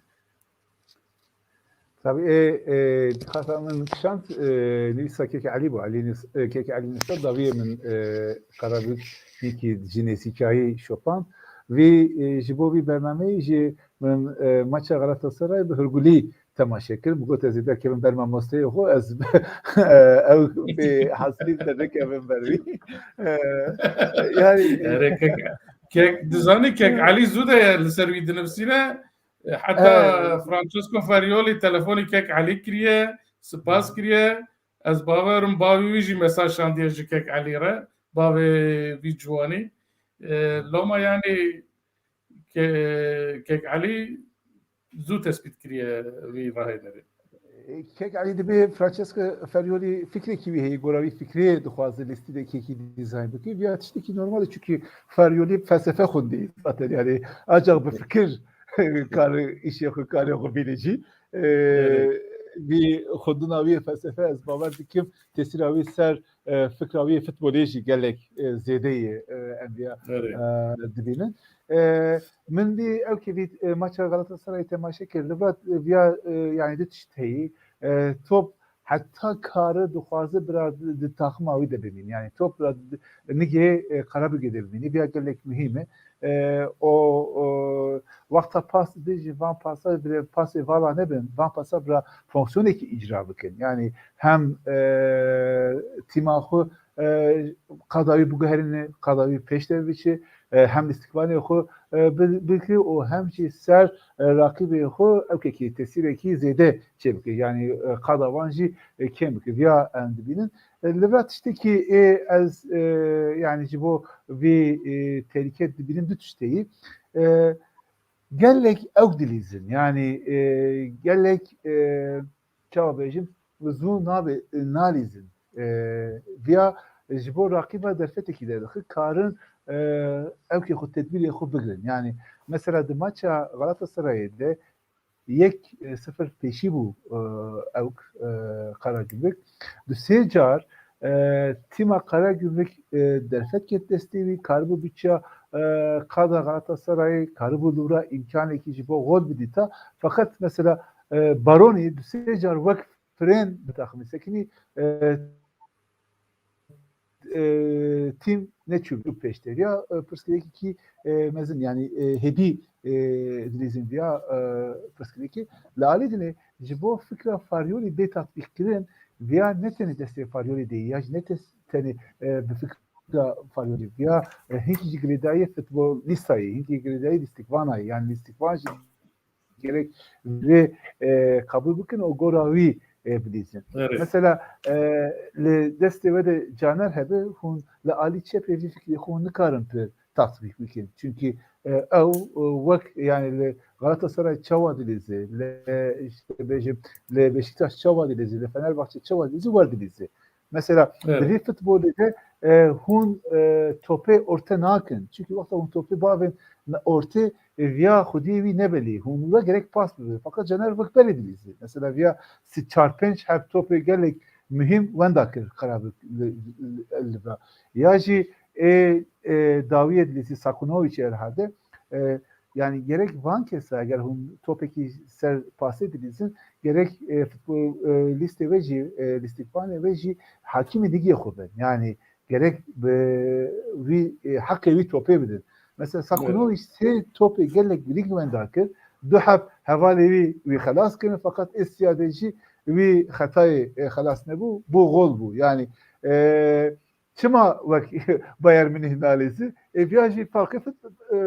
Tabii, e, e, dixwazim min kişand, e, nivîsa Kek Elî bû. Elî Nus-, e, Kek Elî Nusret dawiyê min, e, Karabük hinkî ji nêzîkayî şopand. Vî, e, ji bo vî bernameyî jî min, e, maça Galatasaray bi Hurgulî temaşe kir. Min got ez ê derkevim ber mamosteyê xwe, ez, e, ew pê hesilî te nekevim ber wî. E, yani Erê kek, kek, dizanî kek Elî zû de li ser wî dinivîsîne. Heta Evet. Francesco Farioli telefonî kek Elî kiriye, spas kiriye. Ez bawerim bavê wî jî mesaj şandiye ji kek Elî re. Bavê vî ciwanî. E, loma yani ke-, kek Elî zû tespît kiriye vî rahenerê. Kek Elî dibê Francesco Farioli fikrekî wî heye, gora wî fikrê dixwaze lîstî de kekî dîzayn bike. Viya tiştekî normal e, çunkî Farioli felsefe xwendî zaten, yani ancak bi fikir kar îşê xwe, karê xwe bîne jî. Ee, Evet. Vî xwendina wî felsefe, ez bawer dikim tesîra wî ser, e, fikra wî futbolê jî gelek, e, zêde ye, e, em viya, Evet. e, dibînin. E, min vî ew kê vî, e, maça Galatasarayê temaşe kir. Li vir, e, viya, e, yani du tişt heyî. E, top heta kare dixwaze bira di, di taxima wî de bimîn. Yani top bira di, nigê, e, Karabûgê de bimînî. Viya gelek muhîm e. E, o, o, wexta pas didê jî van pasa bira pasê vala nebin. Van pasa bira fonksiyonekî îcra bikin. Yani hem, e, tîma xwe, e, qada wî biguherîne, qada wî pêş de biçe, e, hem îstikbalê xwe, e, bi-, bikire û hem jî ser, e, raqîbê xwe ewkekî tesîrekî zêde çêbike. Yani, e, qada wan jî, e, kêm bike. Viya em dibînin. E, li vir tiştekî ê ez, e, yani ji bo vî, e, tehlîke dibînim du tişteyî. E, gelek ewk dilîzin. Yani, e, gelek, e, çawa bêjim, zû nabe, nalîzin. E, viya ji bo raqîba derfetekî derdixe, karin, e, ewkê xwe, tedbîrê xwe bigirin. Yani, mesela di maça Galatasarayê de yek sifir pêşî bû, e, ewk, e, Karagümrük. Du sê car, e, tîma Karagümrük, e, derfet ket destê wî, karibû biçiya, e, qada Galatasarayê, karibû li wira îmkanekî ji bo gol bidîta. Feqet mesela, e, Baronî du sê car wek firên bi taximî sekinî, e, e, tîm neçû pêşteriya, e, pirsgirêkekî, e, mezin, yani, e, hêdî, e, dilîzin viya, e, pirsgirêkê. Li alî dinê ji bo fikra Faryolî bê tatbîqkirin, viya ne tenê destê Faryolî de ya jî ne tes-, tenê, e, bi fikra Faryolî viya, e, hinkî jî girêdayî futbolîsta ye, hinkî girêdayî lîstikvana ye. Yani lîstikvan jî gerek vê, e, qebûl bikin û gora wî, e, bidîzin. Evet. Mesela, e, li destê we de Caner hebe, hûn li alî çepê vî fikrê xwe hûn nikarin pir tatbîk bikin. Çunkî, e, ew, e, wek, yani li Galatasaray çawa dilîze, li, işte, bêjim, li Beşiktaş çawa dilîze, li Fenerbahçe çawa dilîze, wer dilîze. Mesela, Evet. Di vî futbolê de E, hûn, e, topê orte nakin. Çimkî wexta hûn topê bavên orte, e, viya xwediyê wî nebelî. Hûn we gerek pas bibin. Fakat Caner wek berê dilîzî. Mesela viya sî çar pênc heb topê gelek muhîm wenda kir qera bi, li, li, li, li, ya jî ê, ê, dawiyê dilîzî Sakunovic herhalde. E, Yani gerek van kesa eger hûn topekî ser pasê dilîzin, gerek, e, futbol, e, lîstê ve jî, e, lîstikvanê ve jî hakimî digê xwe bin. Yani gerek bi wî, e, heqê wî topê bidin. Mesela Sakunovic sê topê gelek girîng wenda kir, du heb hevalê wî wî xelas kirin, fakat ê siya de jî wî xetayê, e, xelas nebû, bû gol bû. Yani, e, Çima wek Bayern Münih nalîzî? Ê viya jî farqê fut-, e,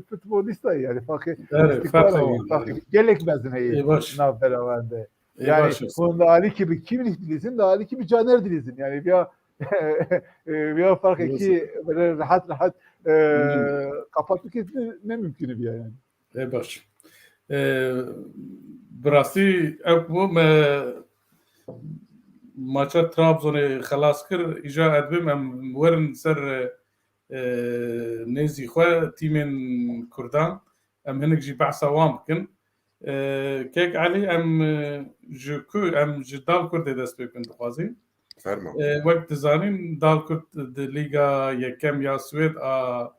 futbolîsta ye, yani farqê Erê, lîstikvan farqê ama, heye. Farqê gelek mezin heye Ê, baş. Navbera wan de. Ê, Yani baş. Hûn li alîkî bi Kimmich dilîzin, li alîkî bi Caner dilîzin. Yani viya, e, viya farqekî Neyse. Böyle rahat rahat, e, Hı. Kapatmak ne, ne mümkün viya yani. Ê baş. E, bi rastî ew bû me maça Trabzonê xelas kir. Îja ez dibêm em werin ser, e, nêzî xwe tîmên Kurdan. Em hinek jî behsa wan bikin. E, Kek Elî, em, e, ji ku, em ji Dal Kurdê dest pê bikin dixwazî. Fermo. E, wek dizanîn, Dal Kurd di Lîga Yekem ya Swêd a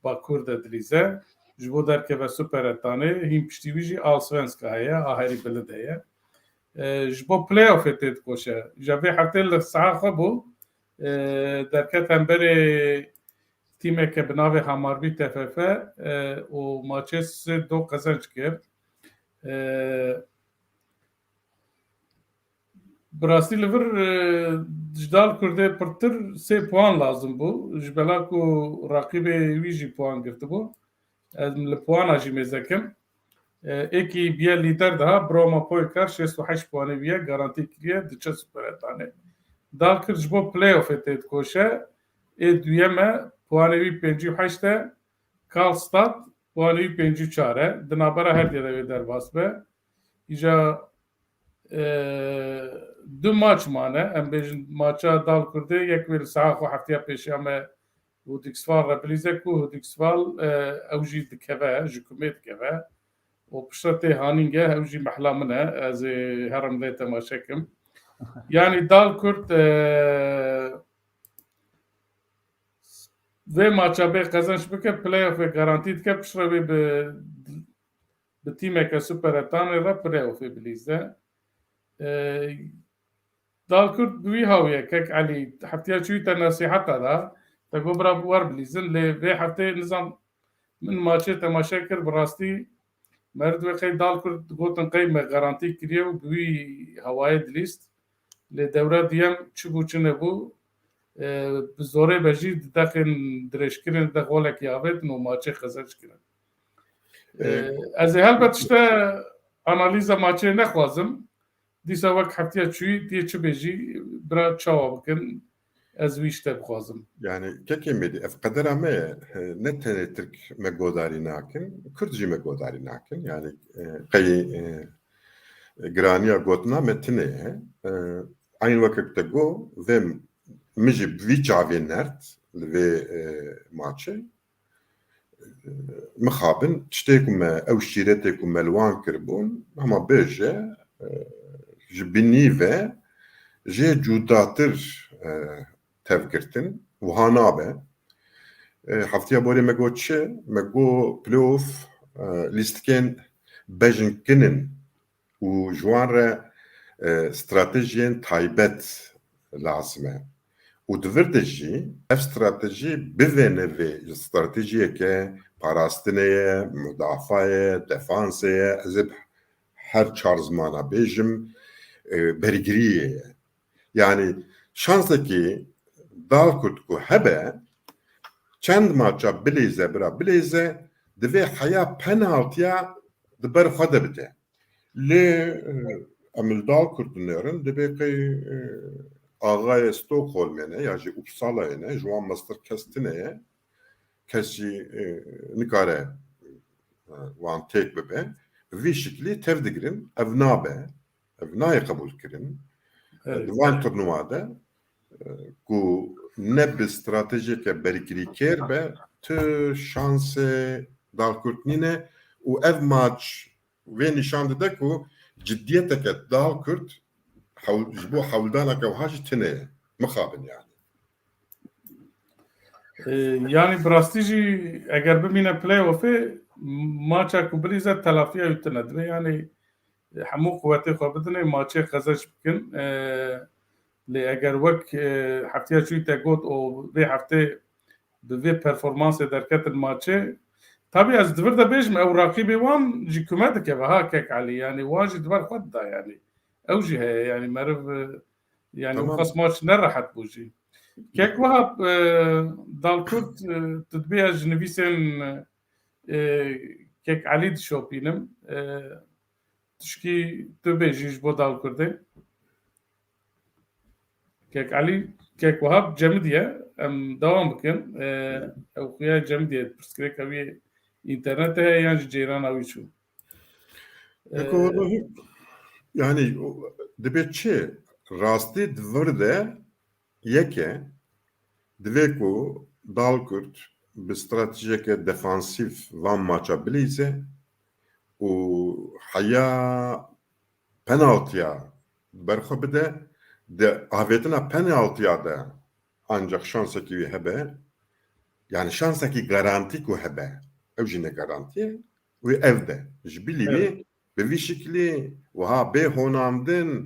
Bakur de dilîze. Ji bo derkeve Superettanê, hîn piştî wî jî Allsvenska heye, a herî bilind heye. E, ji bo playoffê tê dikoşe. Îja vê heftê li saha xwe bû, e, derket hemberê tîmeke bi navê Hammarby T F F, e, û maçê sê do qezenc kir. E, Bi rastî li vir, e, ji Dal Kurdê pirtir sê puan lazim bû. Ji bela ku raqîbê wî jî puan girtibû. Em li puana jî mêze kim. E, êkî biye lîder daha, Broma Poykar şêst û heşt puanê wî ye, garantî kiriye, diçe Superettanê. Dal Kurd ji bo playoffê tê dikoşe, ê duyem e, puanê wî pêncî û heşt e, Karlstad puanê wî pêncî û çar e. Di navbera her diye de wê derbas be. Îja, e, du maç mane. Em bêjin maça Dal Kurdê, yek wê li saha xwe heftiya pêşiya me Huddersfield re bilîze ku Huddersfield, e, ew jî dikeve, ji kumê dikeve. Û piştre tê Haninge, ew jî mehla min e. Ez ê herim lê temaşe kim. Yani Dal Kurd, e, vê maça bê qezenç bike, playoffê garantî dike, piştre wê bi, bi tîmeke Superettanê re playoffê bilîze. E, Dal Kurd bi wî hawiye, Kek Elî, heftiya çûyî te nesîheta da, te got bira wer bilîzin, lê vê heftê nizam min maçê temaşe kir, bi rastî Meriv wê qey Dal Kurd gotin qey me garantî kiriye û bi wî hawayê dilîst. Lê dewra duyem çi bû çi nebû, e, bi zorê be jî di deqên dirêjkirin de golekî avêtin û maçê qezenc kirin. E, E, ez ê helbet işte analîza maçê nexwazim. Dîsa wek heftiya çûyî dê çi bêjî, bira çawa bikin? Ez wî ji te bixwazim. Yani, kekê Mêdî, ev qedera me ye. Ne tenê Tirk me godarî nakin, Kurd jî me godarî nakin. Yani, e, qey, e, giraniya gotina me tune ye. E, eyn wekek te got, vê min jî bi vî çavê nerd li vê, e, maçê. Mixabin tiştê ku me, ew şîretê ku me li wan kiribûn, hema bêje, e, ji binî ve jê cudatir, e, tevgirtin. Wiha nabe. E, heftiya borê me got çi? Me got playoff, e, lîstikên bejinkin in û ji wan re, e, stratejiyên taybet lazim e. Û di vir de jî ev stratejî bivêne vê stratejiyeke parastinê ye, mudafa ye, defansê ye, ez ê bi her çar zimana bêjim, e, bergiriyê ye. Yani şansekî Dal Kurd ku hebe, çend maça bilêze, bira bilêze, divê heya penaltiya di ber xwe de bide. Lê, e, em li Dal Kurd dinêrin, dibê qey, e, axayê Stockholmê ne ya jî Uppsala'yê ne, ji wan mestir kes tune ye. Kes jî, e, nikare, e, wan têk bibe. Bi vî şiklî tev digirin, ev nabe. Ev nayê qebûlkirin. Evet. Di van turnuwa de, e, ku ne bi stratejiyeke bergirîkêr be, tu şansê Dalkurt nîne û ev maç vê nîşan dide ku ciddiyeteke Dalkurt hewl-, ji bo hewldaneke wiha jî tune ye. Mixabin yani. Ee, yani bi rastî jî eger bimîne playoffê, maça ku bilîze telafiya wî tune dibe. Yani hemû quwetê xwe bidinê, maçê qezenc bikin. Ee, lê eger wek, e, heftiya çûyî te got û vê heftê bi vê performansê derketin maçê. Tabî ez di vir de bêjim, ew raqîbê wan jî kume dikeve ha kek Elî. Yani wan jî di ber xwe dida yani. Ew jî heye yani meriv, e, yani Tamam. xwest maç ne rehet bû jî. Kek Wahab, e, Dalkurt, e, tu dibê ez ji nivîsên, e, kek Elî dişopînim. E, tişkî tu bêjî ji bo Dalkurdê. Kek Elî, kek Wahab cemidiye, em dewam bikin. E, ew xuya cemidiye, pirsgirêka wî înternetê heye yan ji ceyran wî çû? Eko, Ee, wallahî, yani, o, dibê çi? Rastî di vir de yeke, divê ku Dalkurt bi stratejiyeke defansîf van maça bilîze û heya penaltiya berxwe bide, di avêtina penaltiya de ancak şansekî wî hebe, yani şansekî garantî ku hebe, ew jî ne garantî ye, wê ev de. Ji bilî wî Evet. bi vî şiklî wiha bê honandin,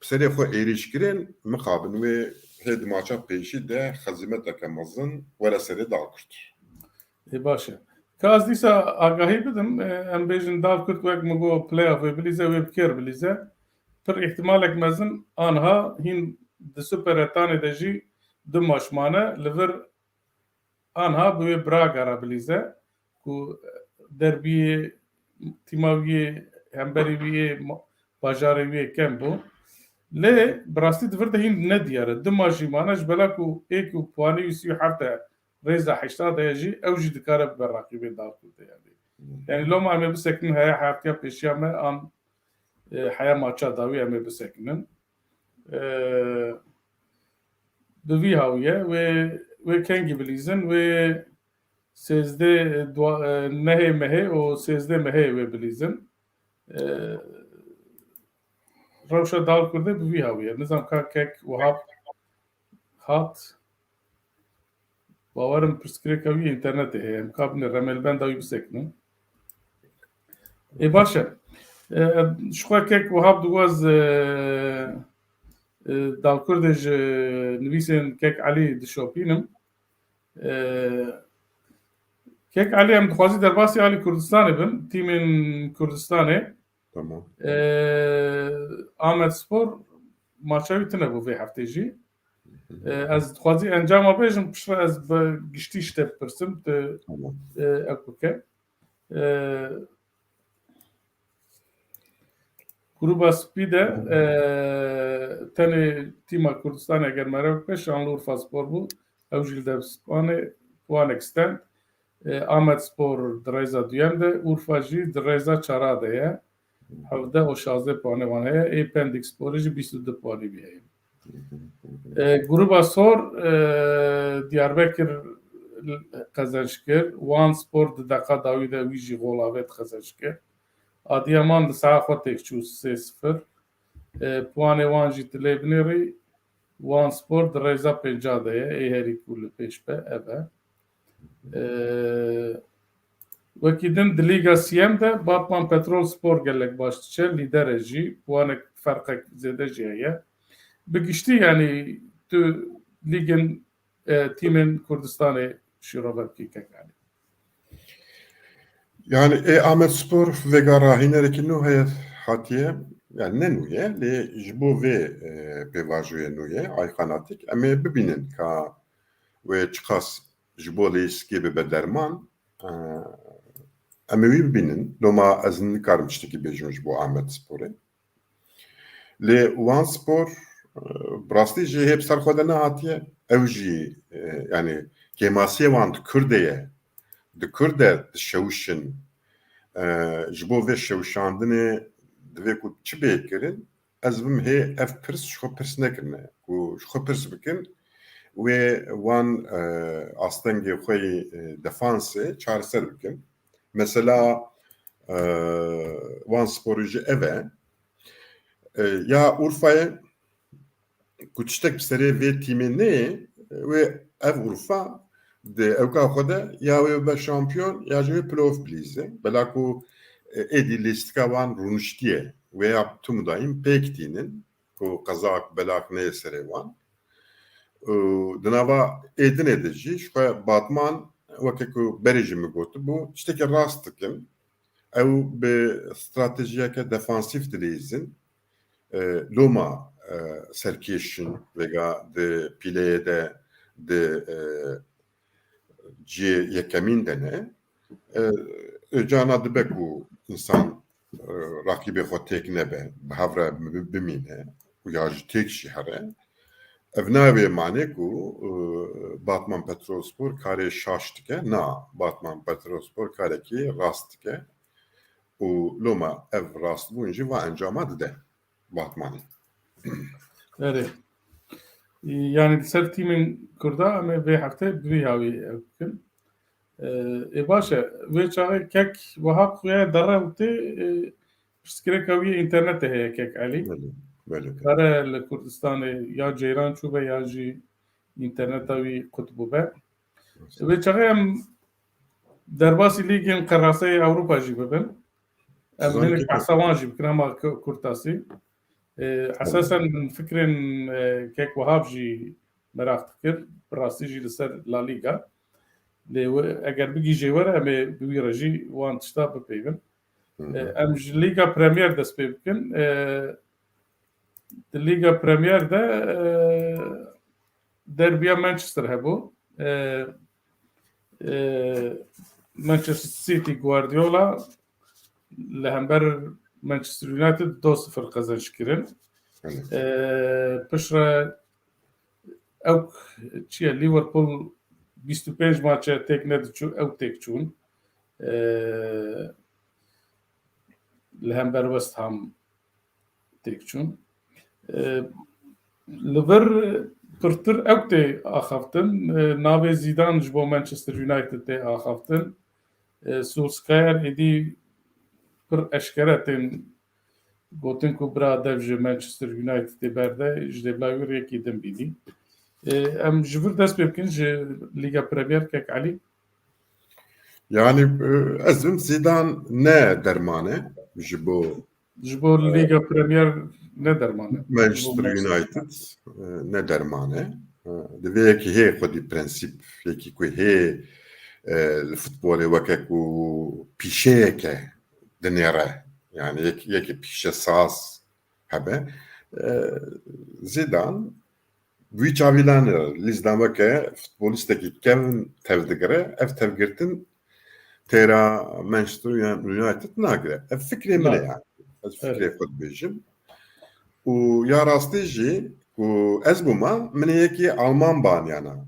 bi serê xwe êrîş kirin, mixabin wê hê di maça pêşî de xezîmeteke mezin were serê Dalkurt. Ê, baş e. Ka ez dîsa agahî bidim, e, em bêjin Dalkurt wek min got playoffê bilîze, wê bi kêr bilîze. Pir îhtimalek mezin anha hîn di Super Etanê de jî du maç mane, li vir anha bi wê Braga re bilîze ku derbiyê tîma wî yê, hemberî wî yê, ma-, bajarê wî yê kem bû. Lê bi rastî di vir de hîn nediyar e. Du maç jî mane, ji bela ku ê ku puanî wî sî û heft e, rêza heşta de ye jî, ew jî dikare bibe raqîbê Darkurdê yani. Yani loma em ê bisekinin heya heftiya pêşiya me an, e, heya maça dawî em ê bisekinin. E, bi vî hawî ye, wê, wê kengî bilîzin, wê sêzdeh, dua-, e, nehê mehê û sêzdeh mehê wê bilîzin. E, rewşa Dalkurdê bi vî hawî ye. Nizam ka kek Wahab hat. Bawerim pirsgirêka wî înternetê heye. Em ka binê remêlbenda wî bisekinin. Ê baş e. E, ji xwe kek Wahab dixwaz, e, e, Dalkurdê ji nivîsên kek Elî dişopînim. E, kek Elî em dixwazî derbasî alî Kurdistanê bin, tîmên Kurdistanê. Tamam. E, Amed Spor maça wî tune bû vê heftê jî. E, ez dixwazî encama bêjim, piştre ez bi giştî ji te bipirsim, tu, Tamam. e, ev bike. E, Gruba spî de, e, tenê tîma Kurdistanê eger mere bike, Şanlıurfa Spor bû, ew jî li destpanê puanek stend. E, Amed Spor di rêza duyem de, Urfa jî di rêza çara de ye. Hevdeh û şazdeh puanê wan heye, ê Pendik Sporê jî bîst û du puanî wî heye. E, gruba sor, e, Diyarbekir qezenc kir, Wan Spor di deqa dawî de wî jî gol avêt qezenc kir. Adiyaman di saha xwe têk çû sê sifir. E, puanê wan jî tu lê binêrî, Wan Spor di rêza pênca de ye, ê herî ku li pêş be, ev e. E, wekî din di Lîga Siyem de Batman Petrol Spor gelek baş diçe, lîder e jî, puanek ferqek zêde jî heye. Bi giştî, yanî tu lîgên, e, tîmên Kurdistanê şîrove bikî kek Elî. Yani ê Amed Spor vêga rahînerekî nû heye hatiye, yani ne nû ye, lê ji bo vê, e, pêvajoyê nû ye, Ayxan Atik, em ê bibînin ka wê çiqas ji bo lîstikê bibe derman, e, em ê wî bibînin. Loma ez nikarim tiştekî bêjim ji bo Amed Sporê. Lê Wan Spor, e, bi rastî jî hê bi ser xwe de nehatiye. Ew jî, e, yani kêmasiyê wan di kur de ye. Di kur de dişewişin. E, ji bo vê şewişandinê divê ku çi bê kirin? Ez bim hê ev pirs ji xwe pirs nekirine. Ku ji xwe pirs bikin, wê wan, e, astengê xwe yê, e, defansê çareser bikin. Mesela, e, wan sporî jî ev e. E, ya Urfayê ku tiştek bi serê vê tîmê neyê, wê ev Urfa di ewka xwe de ya wê bibe şampiyon ya jî wê playoff bilîze. Bela ku, e, êdî lîstika wan rûniştiye. Wê ya tim û daîm pêk tînin ku qezak belak neyê serê wan. Û di nava êdinê de jî ji xwe Batman, weke ku berê jî min gotibû, tiştekî rast dikin. Ew bi stratejiyeke defansîf dileyîzin. E, loma, e, serkêş in, vêga di pîleyê de di, e, cihê yekemîn de ne. E, e, cana dibe ku însan, e, raqîbê xwe têk nebe, bi hev re bi-, bimîne û ya jî têk jî here. Ev nayê wê manê ku, e, Batman Petrolspor karê şaş dike. Na, Batman Petrolspor karekî rast dike. Û loma ev rastbûn jî va encama dide Batmanê. Erê. Yani li ser tîmên Kurda em ê vê hefte bi vî hawî ev bikin. Ee, ê baş e. Vê çaxê kek wiha xuya dere û tê, e, pirsgirêka wî yê înternetê heye kek Elî. Belê, belê, belê. Kare li Kurdistanê ya ceyran çûbe ya jî înterneta wî qut bûbe. Wê çaxê em derbasî lîgên qeraseyê Ewropa jî bibin. Em Zan hinek kî behsa wan jî bikin hema ku-, kurtasî. Ee, esasen min fikrên, e, kek Wahab jî meraq dikir. Bi rastî jî li ser La Liga. Lê we, eger bigihîjê we re em ê bi wî re jî wan tişta bipeyvin. Hı hı. E, em ji Lîga Premier dest pê bikin. E, di Lîga Premier de, e, derbiya Manchester hebû. E, e, Manchester City Guardiola li hember Manchester United du sifir qezenc kirin. Evet. E, piştre ew çi ye, Liverpool bîst û pênc maçe têk nediçû, ew têk çûn. E, li hember West Ham têk çûn. E, li vir pirtir ew tê axaftin. E, navê Zîdan ji bo Manchester United tê axaftin. E, Solskjaer êdî pir eşkere tên gotin ku bira dev ji Manchester Unitedê berde, ji dê bila wî rêkî din bînî. E, em ji vir dest pê bikin ji Lîga Premier kek Elî. Yani, e, ez bim Zîdan ne derman e ji bo Ji bo, e, Lîga Premier ne derman e. Manchester United, e, ne derman e. E, divê yekî hê xwedî prensîp, yekî ku hê, e, li futbolê weke ku pîşeyeke dinêre. Yani yek-, yekî pîşesaz hebe. E, Zîdan Wî çavîlan e, Lîzdan weke futbolistekî kevn tev digire, ev tevgirtin têra Manchester United nagire. Ev fikrê min e yani. Ez fikrê xwe dibêjim. Û ya rastî jî ku ez bûma, min ê yekî Alman baniyana.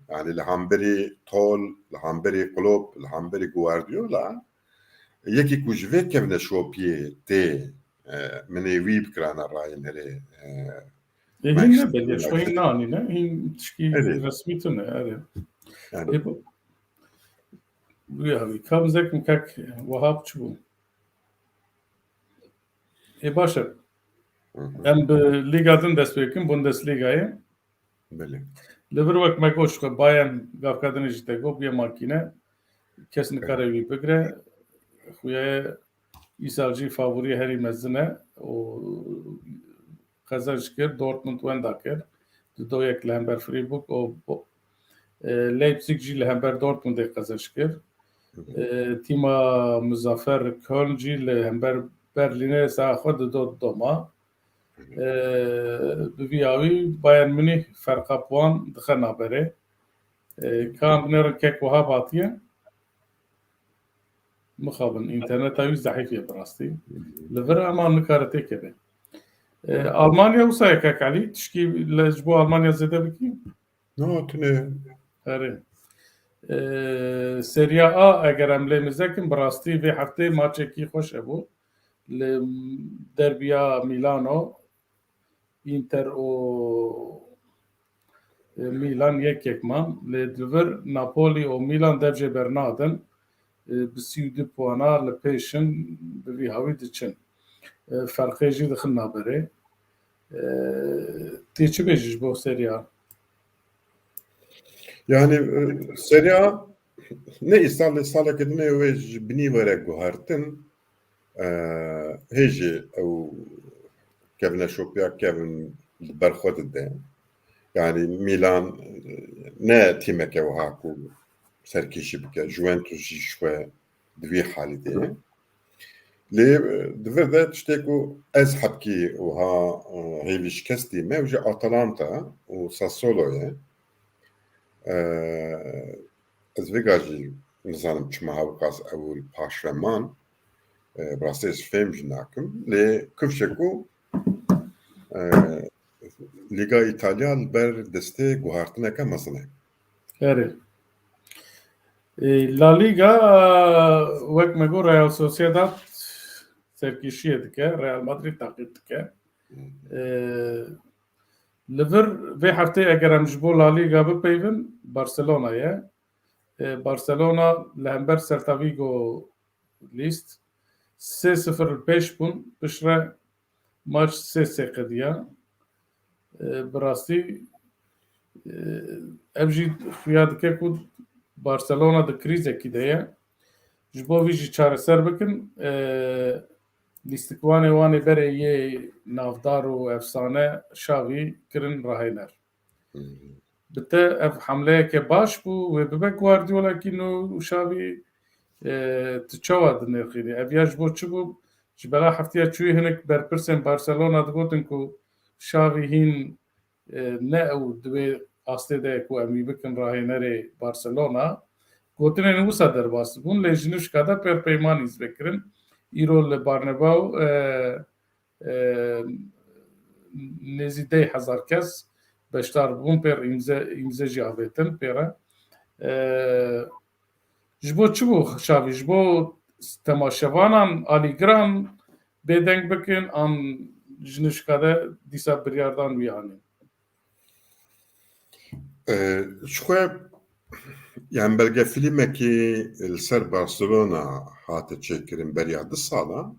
Yani li hemberî Tol, li hemberî Klopp, li hemberî Guardiola, yekî ku ji vê kevneşopiyê tê, e, min ê wî bikirana rayînerê, e, Ê, hîn ne belê, ji xwe hîn nanîne, hîn tişkî resmî tune, erê. Yani. Ê, bu, bu ya, ka bizekim kek Wahab çi bû? Ê, baş e. Hı hı. Em bi Lîga din dest pê bikin, Bundesligayê. Belê. Li vir wek me got, ji xwe Bayern gavka dinê jî te got, bûye makîne. Kes nikare wî bigire. Xuya ye Îsal jî favoriyê herî mezin e û qezenc kir, Dortmund wenda kir. Du do yek li hember Freiburg û bo-, e, Leipzig jî li hember Dortmundê qezenc kir. Hı hı. E, tîma Muzaffer Köln jî li hember Berlînê saha xwe du do doma. Hı hı. E, bi vî awî Bayern Munîh ferqa puan dixe naberê. E, ka em binêrin kek wiha hatiye. Mixabin, înterneta wî zehîf ye bi rastî. Li vir ema nikare têkeve. E, Almanya wisa ye kek Elî, tişkî li, ji bo Almanya zêde bikî? No, tune. Erê. E, Serie A eger em lê mizekin, bi rastî vê heftê maçekî xweş hebû. Li derbiya Milano, Inter û E, Milan yek yek man. Lê li vir Napoli û Milan dev jê bernadin. E, bi sî û du puana li pêş in, bi vî hawî diçin. E, ferqê jî dixin naberê. E, Tê çi bêjî ji bo Serie A? Yani e, Serie A ne îsal lê saleke din e wê ji binî were guhertin. E, hê jî ew kevneşopiya kevin li ber xwe dide. Yani Milan e, ne tîmeke wiha ku serkêşî bike. Juventus jî ji xwe di vî halî de ye. Lê e, di vir de tiştê ku ez hebkî wiha e, hêvî şikestî me, ew jî Atalanta û Sassuolo ye. E, ez vêga jî nizanim çima hewqas ew li paş re man. E, bi rastî ez fêm jî nakim. Lê kifşe ku e, Lîga Îtalya li ber destê guhartineke mezin e. Erê. E, La Liga, wek me got, Real Sociedad serkêşiyê dike, Real Madrid taqîb dike. E, Li vir vê heftê eger em ji bo La Liga bipeyvin, Barcelona ye. E, Barcelona li hember Celta Vigo lîst sê sifir li pêş bûn, piştre maç sê sê qediya. E, bi rastî e, ev jî xuya dike ku Barcelona di krîzekî de ye. Ji bo vî jî çareser bikin, e, lîstikvanê wan ê berê yê navdar û efsane Xavi kirin rahêner. Bi te ev hemleyeke baş bû, wê bibe Guardiolakî nû û Xavi, e, tu çawa dinirxînî? Ev ya ji bo çi bû? Ji bela heftiya çûyî hinek berpirsên Barcelona digotin ku Xavi hîn e, ne ew di wê astê de ye ku em wî bikin rahênerê Barcelona. Gotinên wisa derbas dibûn, lê ji nişka de pêr peymanî zvekirin. Îro li Barnebau, e, e, nêzî deh hezar kes beşdar bûn, pêr îmze, îmze jî avêtin pê re. E, Ji bo çi bû Xavi? Ji bo temaşevanan, alîgiran bêdeng bikin an ji nişka de dîsa biryardan wî anîn? Ji xwe, yani belgefîlmekî li ser Barcelona hate çêkirin beriya du sala.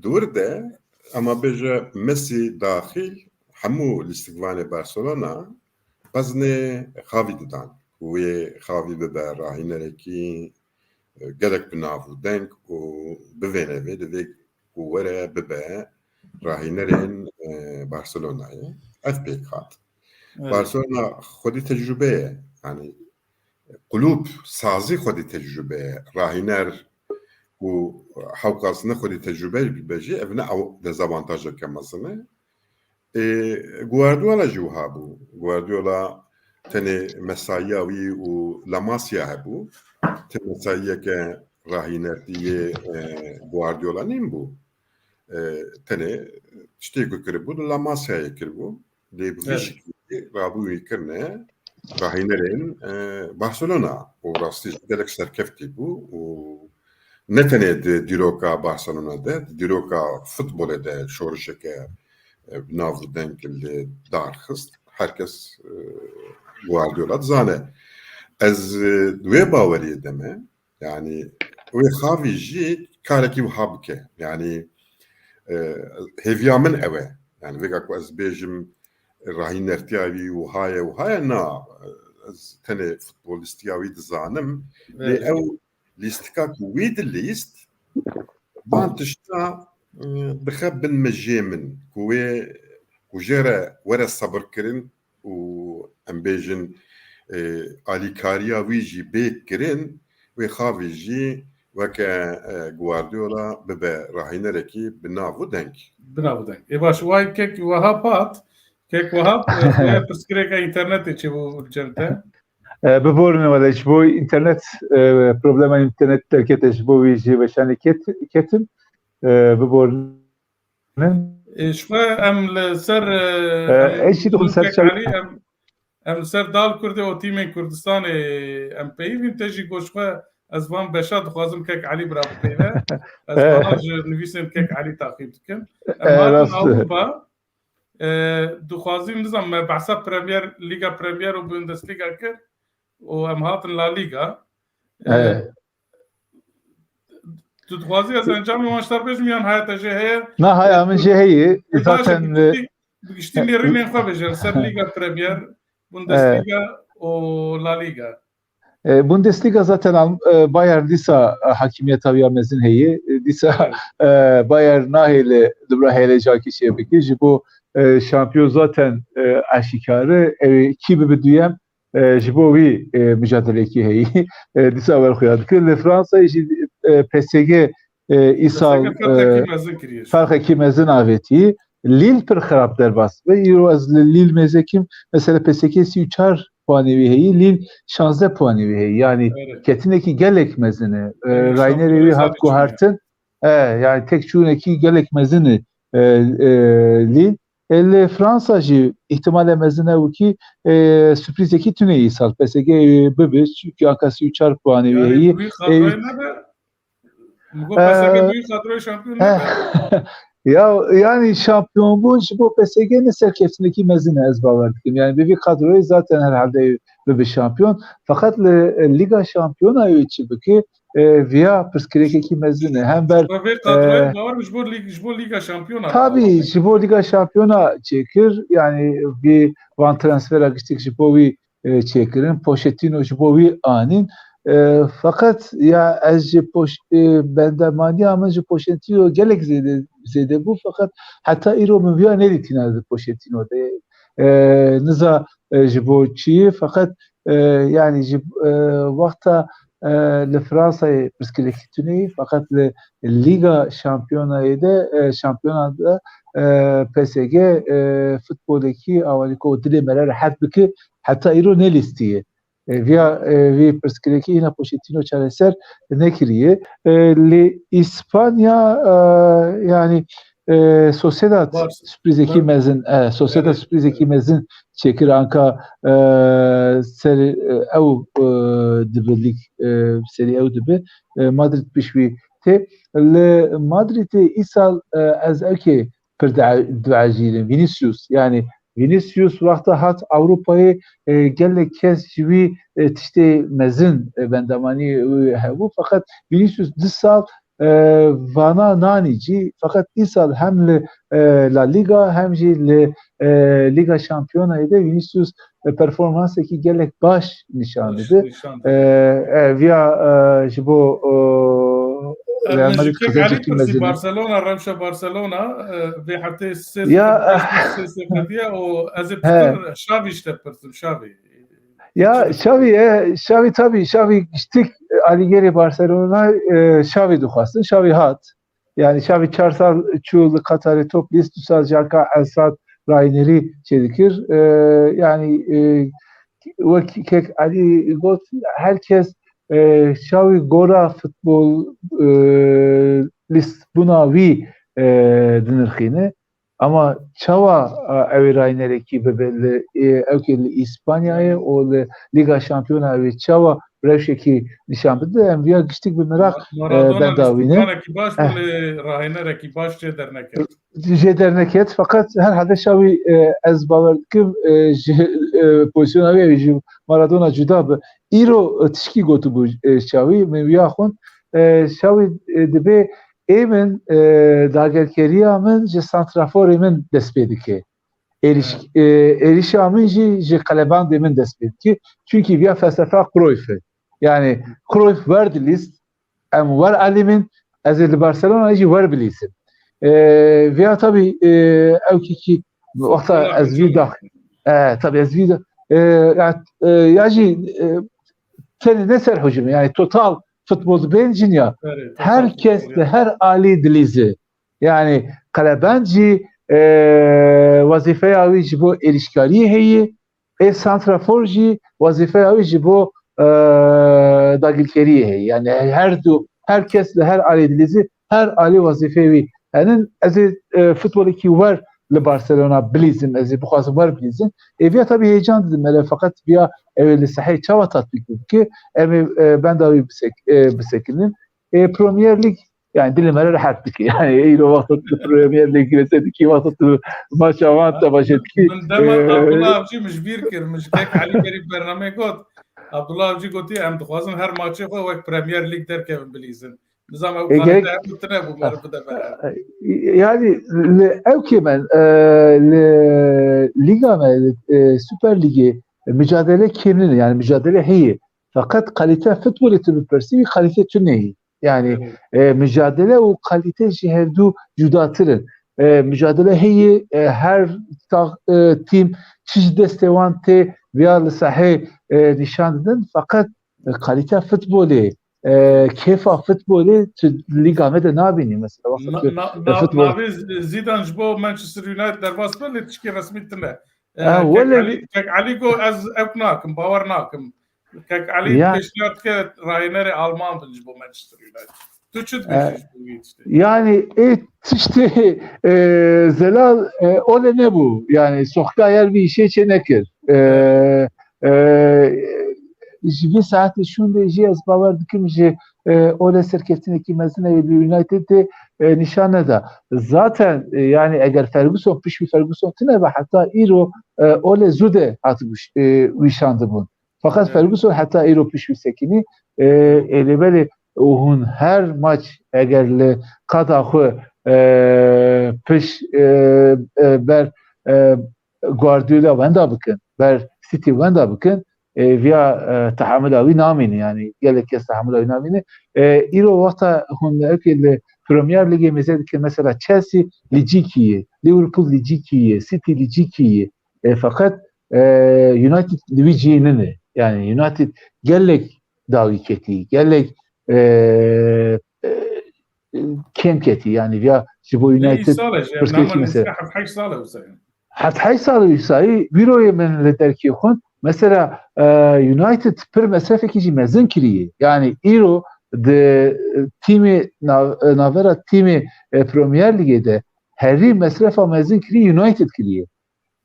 Di wir de, ema bêje Messi daxîl, hemû lîstikvanê Barcelona beznê Xavi didan. Wê Xavi bibe rahînerekî e, gelek bi nav û deng û bivêne vê, divê ku were bibe rahînerên e, Barcelonayê. Ev pêk hat. Evet. Barcelona xwedî tecrube ye. Yani kulûb sazî xwedî tecrube ye. Rahîner ku hewqas ne xwedî tecrube bibe jî, ev ne ew dezavantajeke mezin e. E, Guardiola jî wiha bû. Guardiola tenê mesaiya wî û La Masia hebû. Ti mesaiyeke rahînertî yê e, Guardiola nîn bû. E, tenê tiştê ku kiribû, li La Masiayê kiribû. Lê bi vî şiklî rabû wî kirine rahînerên e, Barcelona û rastî jî gelek serkeftî bû û ne tenê di dîroka Barcelona de, di dîroka futbolê de şorişeke e, bi nav û deng li dar xist. Her kes e, Guardiola dizane. Ez e, di wê baweriyê de me. Yani wê Xavi jî karekî wiha bike. Yani e, hêviya min ew e. Yani vêga ku ez bêjim rahînertiya wî wiha ye, wiha ye, na, ez tenê futbolistiya wî dizanim. Lê Evet. ew lîstika ku wî dilîst, van tişta e, dixe bin mijê min ku wê ku jê re were sebirkirin û em bêjin e, alîkariya wî jî bê kirin, wê Xavi jî weke e, Guardiola bibe rahînerekî bi nav û deng. Bi nav û deng. Ê baş, way kek Wahap hat, kek Wahap, e, pirsgirêka înternetê çêbû cem te. E, biborîne wele, ji bo înternet, e, problema înternet derkete, ji bo wî jî weşanê ket-, ketim, e, biborîne. E, ji xwe em li ser, e, E, em ez jî dixwim ser kek çav- Elî, em, em li ser Dal Kurdê û tîmên Kurdistanê em peyivîn, te jî got ji xwe ez van beşa dixwazim kek Elî bira bipeyve. Ez E. vana ji nivîsên kek Elî taqîb dikim. Em E, hatin rast e. Ewropa, E, dixwazî, nizam, me behsa Premier, Liga Premier û Bundesliga kir û em hatin La Liga. E, Evet. Tu dixwazî ez encamê wan ji te bêjim yan haya te jê heye? Na, haya min jê heye. Baş e, Zaten, bi giştî, e, bi giştî nêrînên xwe bêje li ser Liga Premier, Bundesliga û La Liga. E, Bundesliga zaten Al-, e, Bayern dîsa, e, hakimiyeta wî ya mezin heye. E, dîsa, Evet. e, Bayern nahêle li vir hêlêcakî çêbike. Ji bo, e, şampiyon zaten, e, aşîkar e. Ew ê kî bibe duyem, e, ji bo wî, e, micadelekî heye. E, dîsa wer xuya dike. Li Fransayê jî, e, P S G, e, îsal, P S G ferqekî e, mezin kiriye. Ferqekî mezin avêtî. Lille pir xirab derbas bi. Îro ez li Lille mêze kim. Mesela P S G sî û çar puanê wî heye. Lille şazdeh puanê wî heye. Yani Evet. ketinekî gelek mezin e. E, Yani Rainerê şampiyonayê wî hat sadece guhertin. E, yani tek çûnekî gelek mezin e, e, Lille. E, li Fransa jî îhtimale mezin e wekî, e, sürprizekî tune îsal P S G bibe. Çünkü anka sî û çar puanê wî Yani heye. Wî E, kadroyê nebe, Min got P S G Ee, bi wî kadroyê şampiyon eh, nebe. Ya, yani şampiyonbûn ji bo P S G ne serkeftinekî mezin e, ez bawer dikim. Yani bi vî kadroyê zaten herhalde bibe şampiyon. Fakat li, e, Liga Şampiyona wê çi bike, e, viya pirsgirêkekî mezin e. Hem ber, Ji bo vê kadroyê e, bawer ji bo lig-, ji bo Liga Şampiyona Tabii, ji bo Liga Şampiyona çêkir. Yani vî van transfera giştik ji bo wî e, çêkirin. Pochettino ji bo wî anîn. E, feqet ya ez ji Poch-, e, bendemaniya min ji Pochettino gelek zêde, zêde bû, feqet heta îro min viya nedîtîna di Pochettino de. E, niza, e, ji bo çi, feqet, e, yani ji, e, wexta, e, li Fransayê pirsgirêkî tune ye, feqet li Liga Şampiyonayê de, e, şampiyona de, e, P S G, e, futbolekî awanî ku dilê me re rehet bike, heta îro nelîstiye. E, viya, e, vî pirsgirêkî hîna Pochettino çareser nekiriye. E, li Îspanya, e, yani, e, Sociedad Barça. sürprizekî Evet. mezin, e, Sociedad Evet. sürprizekî Evet. mezin çêkir anka, e, ser, e, ew, e, dibe lig, e, serî ew dibe, e, Madrid pişt wî tê. Li Madridê îsal, e, ez ewkê pir di-, diecîlim. Vinicius, yani Vinicius wexta hat Ewropayê, e, gelek kes ji wî, e, tiştê mezin, e, bendemanî wî hebû. Feqet Vinicius du sal, e, vana nanî cî. Feqet îsal hem li, e, La Liga hem jî li, e, Liga Şampiyonayê de Vinicius, e, performansekî gelek baş nîşan Baş dide. nîşan E, dide. e, viya, e, ji bo, e, Real Madrid Nijîkek Elî qezencekî pirsî mezin e. Barcelona, rewşa Barcelona, e, vê heftê sê Ya. sifir beş sê sê qediya û ez ê He. pitir Xavi ji te pirsim, Xavi. Ya, Çi Xavi, e, Xavi tabii, Xavi giştik, e, alîgêrê Barcelona, e, Xavi dixwastin, Xavi hat. Yani Xavi çar sal çû li Qatarê top lîst, du sal jî anka El Saad raynerî çêdikir. E, yani, e, wek kek Elî got, her kes, e, Xavi gora futbol, e, lîstbûna wî, e, dinirxîne. Ama çawa, e, ew ê raynerekî bibe li, e, ewkê li Îspanyayê û li Liga Şampiyona ew ê çawa rewşekî nîşan bide, em viya giştik bi miraq, Ma-, e, Maradona benda wî ne. lîstbûnanekî baş bû, Eh. lê rahênerekî baş jê derneket. Jê derneket, feqet herhalde Xavi, e, ez bawer dikim, e, ji, e, pozisyona wê ji Maradona cuda bi. Îro, e, tişkî gotibû, e, Xavi, min viya xwend. E, Xavi, e, dibê ê min, e, dagirkeriya min ji santraforê min dest pê dike. Êriş-, Evet. e, êrişa min jî ji qelebandê min dest pê dike. Çunkî viya felsefa Cruyff e. Yani Cruyff wer dilîst, em wer elîmin, ez ê li Barcelona jî wer bilîsim. E, viya tabii, e, ew kî kî wexta Barcelona ez vî da, e, tabii ez vî da, e, ya, e, ya jî, e, tenê ne ser hücum, yani total futbol bên cinya. Evet, total Her kes futbol, li ya. her alî dilîze. Yani qelebend jî, e, wezîfeya wî ji bo êrişkariyê heye, ê santrafor jî wezîfeya wî ji bo, e, dagirkeriyê heye. Yani her du, her kes li her alî dilîze, her alî wezîfeyê wî henin. Ez ê, e, futbolekî wer li Barcelona bilîzim, ez ê bixwazim wer bilîzim. Ê viya tabii heyecan didim, hele feqet viya ew ê li seheyê çawa tatbîk bike, em ê, e, benda wî bisek-, e, bisekinin. E, Premier League Yani dilê me re rehet dike. Yani îro wexta tu Premier League rese dikî, wexta tu maça wan temaşe dikî. Min dema Abdullah Avcî min ji bîr kir, min ji kek Elî berî bernameyê got. Abdullah Avcî gotî, em dixwazin her maçê xwe wek Premier League derkevin bilîzin. Nizam ew kalite hebû tune bû, meriv bide bere. Yani li ewkê me, e, li Lîga me, li, e, Super Lîgê micadele kêm nîne, yani micadele heye. Feqet kalite futbolê tu bipirsî, wî kalite tune ye. Yani e, micadele û kalite ji hevdu cudatir in. E, micadele heye, e, her ta, e, tîm çi ji destê wan tê viya li sehê e, nîşan didin. Feqet e, kalite futbolê, e, kêfa futbolê tu lîga me de nabînî mesela. Wexta Na- tu na- e, na- futbol Navê Z- Zîdan ji bo Manchester United derbas be lê tişkî resmî tune. E, Ha, Kek wele- Elî, Kek Elî got ez ew nakim, bawer nakim. Kek Elî Ya. pêşniyar dike rahênerê Alman bin ji bo Manchester United. Tu çi dibêjî ji bo wî tiştê? Yani e, tiştê e, zelal e, ole nebû. Yani Solskjaer vî işê çê nekir. E, e, ji vî saetê şûndê jî ez bawer dikim ji e, ole serkeftinekî mezin ew ê bi United de e, nîşan neda. Zaten e, yani eger Ferguson, piştî Ferguson tine ve heta îro e, ole zû de hatibû ş- e, wîşandibûn. Fakat Evet. Ferguson heta îro pişt wî sekinî. E, ê lê belê û hûn her maç eger li qada xwe e, piş e, e, ber e, Guardiola wenda bikin, ber City wenda bikin, e, viya e, tehamula wî namîne, yani gelek kes tehamula wî namîne. E, îro wexta hûn ewkê li Premier League mêze dikin, mesela Chelsea li cî kî ye, Liverpool li cî kî ye, City li cî kî ye. E, feqet e, United li wî cihê nine. Yani United gelek dawî ketî, gelek e, e, kêm ketî. Yani viya ji bo United pirsgirêkî mesela. Heft heşt sal e wisa. Heft heşt sal wisa. Wîroyê min li derkê xwend. Mesela e, United pir mesrefekî jî mezin kiriye. Yani îro di tîmê nav, navbera tîmê e, Premier League de herî mesrefa mezin kiriye United kiriye.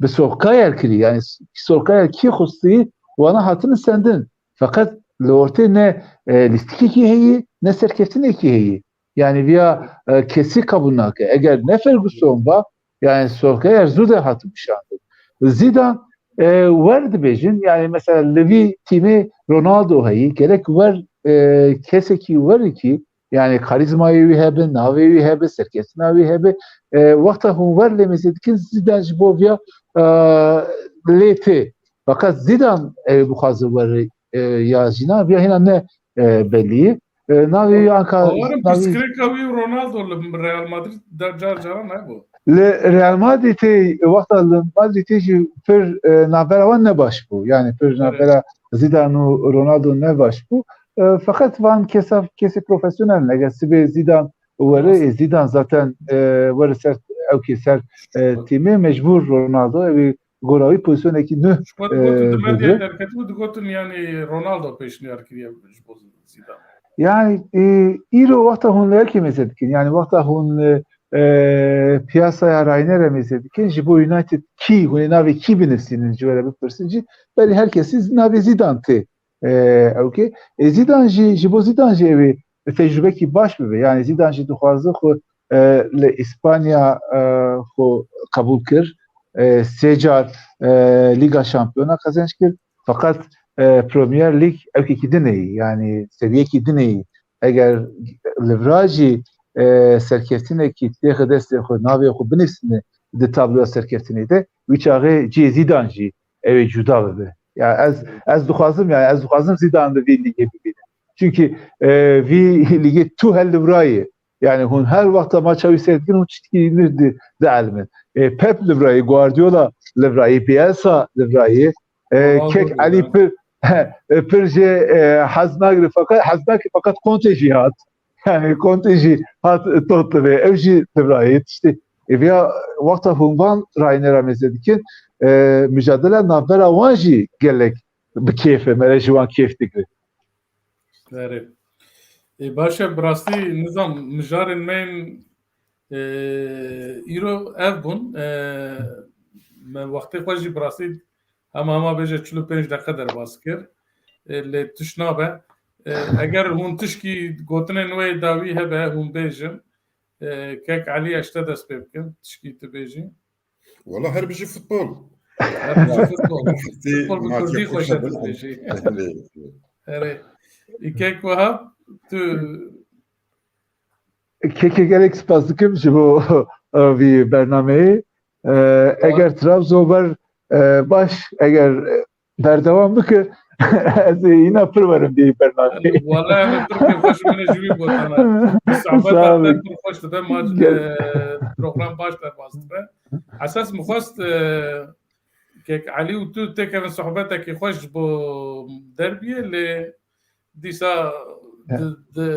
Bi Solskjaer kirî. Yani Solskjaer kî xwistî wana hatine sendin. Feqet li ortê ne e, lîstikekî heye, ne serkeftinekî heye. Yani viya e, kesî qebûl nake. Eger ne Ferguson ba, yani Solskjaer zû de hatibû şandin. Zîdan e, wer dibêjin, yani mesela li vî tîmê Ronaldo heyî, gerek wer e, kesekî werikî Yani karîzmayê wî hebe, navê wî hebe, serkeftina wî hebe. E, wexta hûn wer lê mêze dikin, Zîdan ji bo viya e, lê tê. Fakat Zîdan ew bixwaze wer e, ya jîna viya hîna ne e, belî ye. E, navê wî anka Bawerim navê pirsgirêka wî û Ronaldo li Real Madrid de car caran hebû. Li Real Madridê wexta li Madridê jî pir e, navbera wan ne baş bû. Yani pir Evet. navbera Zîdan û Ronaldo ne baş bû. E, feqet van kesa kesê profesyonel in. Eger sibê Zîdan were, Rast. e, Zîdan zaten e, were ser ewkê ser e, tîmê mecbûr Ronaldo ew ê gora wî pozisyonekî nuh Ji xwe e, digotin di bigre. Medyayê derketibû digotin yani Ronaldo pêşniyar kiriye ji bo Zîdan. Yani e, îro wexta hûn li ewkê mêze dikin. Yani wexta hûn e, e, piyasaya rayne re mêze dikin. Ji bo United kî, hûn ê navê kî binivîsînin ji we re bipirsin jî. Belê her kesî navê Zîdan tê. E, ewkê. E, Zîdan jî, ji bo Zîdan jî ew ê tecrubekî baş bibe. Yani Zîdan jî dixwaze xwe e, li Îspanya e, xwe qebûl kir. E, sê car e, Lîga Şampiyona qezenc kir. Feqet e, Premier League ewkekî din e, yani seviyekî din e. Eger li vira jî e, serkeftinekî têxe destê xwe, navê xwe binivîsîne di tabloya serkeftinê de, wî çaxê cihê Zîdan jî ew ê cuda bibe. Ya ez ez dixwazim, yani ez dixwazim Zîdan li vî lîgê bibînim. Çünkü e, vî lîgê tu hel li vira ye. Yani hûn her wexta maça wî seyr dikin, hûn tiştekî nû di, dielimin. E, Pep li vira ye, Guardiola li vira ye, Bielsa li vira ye. E, Ronaldo Kek li Elî vira. Pir, e, pir jê e, hez nagire, feqet, hez nake, feqet Conte jî hat. Yani Conte jî hat Tottenhamê, ew jî li vira ye. Tiştê, e, viya wexta hûn van rayne ra mêze dikin, e, micadela navbera wan jî gelek bi kêf e, mere ji wan kêf digre. Erê. Ê, baş e, bi rastî nizam mijarên me yên, e, îro ev bûn. E, me wextê xwe jî bi rastî hema hema bêje çil û pênc deqe derbas kir. E, lê tişt nabe. E, eger hûn tişkî gotinên wê dawî hebe, hûn bêjin. E, Kek Elî, ez te dest pê bikim. Tişkî tu bêjî. Wala her bijî futbol. Her bijî futbol. Futbol bi kurdî xweş e tu dibêjî. Erê. Î Kek Wehab, tu Kekê, gelek spas dikim ji bo, e, vî bernameyê. E, eger Trabzon wer, e, baş, eger, e, berdewam bike, ez ê îna pir werim vî bernameyê. Wala em pir kêfxweş, min ê ji wî gotana. Sohbeta te pir xweş dibe, ma, e, program baş derbas dibe. Esas min xwest, e, Kek Elî û tu têkevin sohbetekî xweş ji bo derbiyê, lê dîsa di, di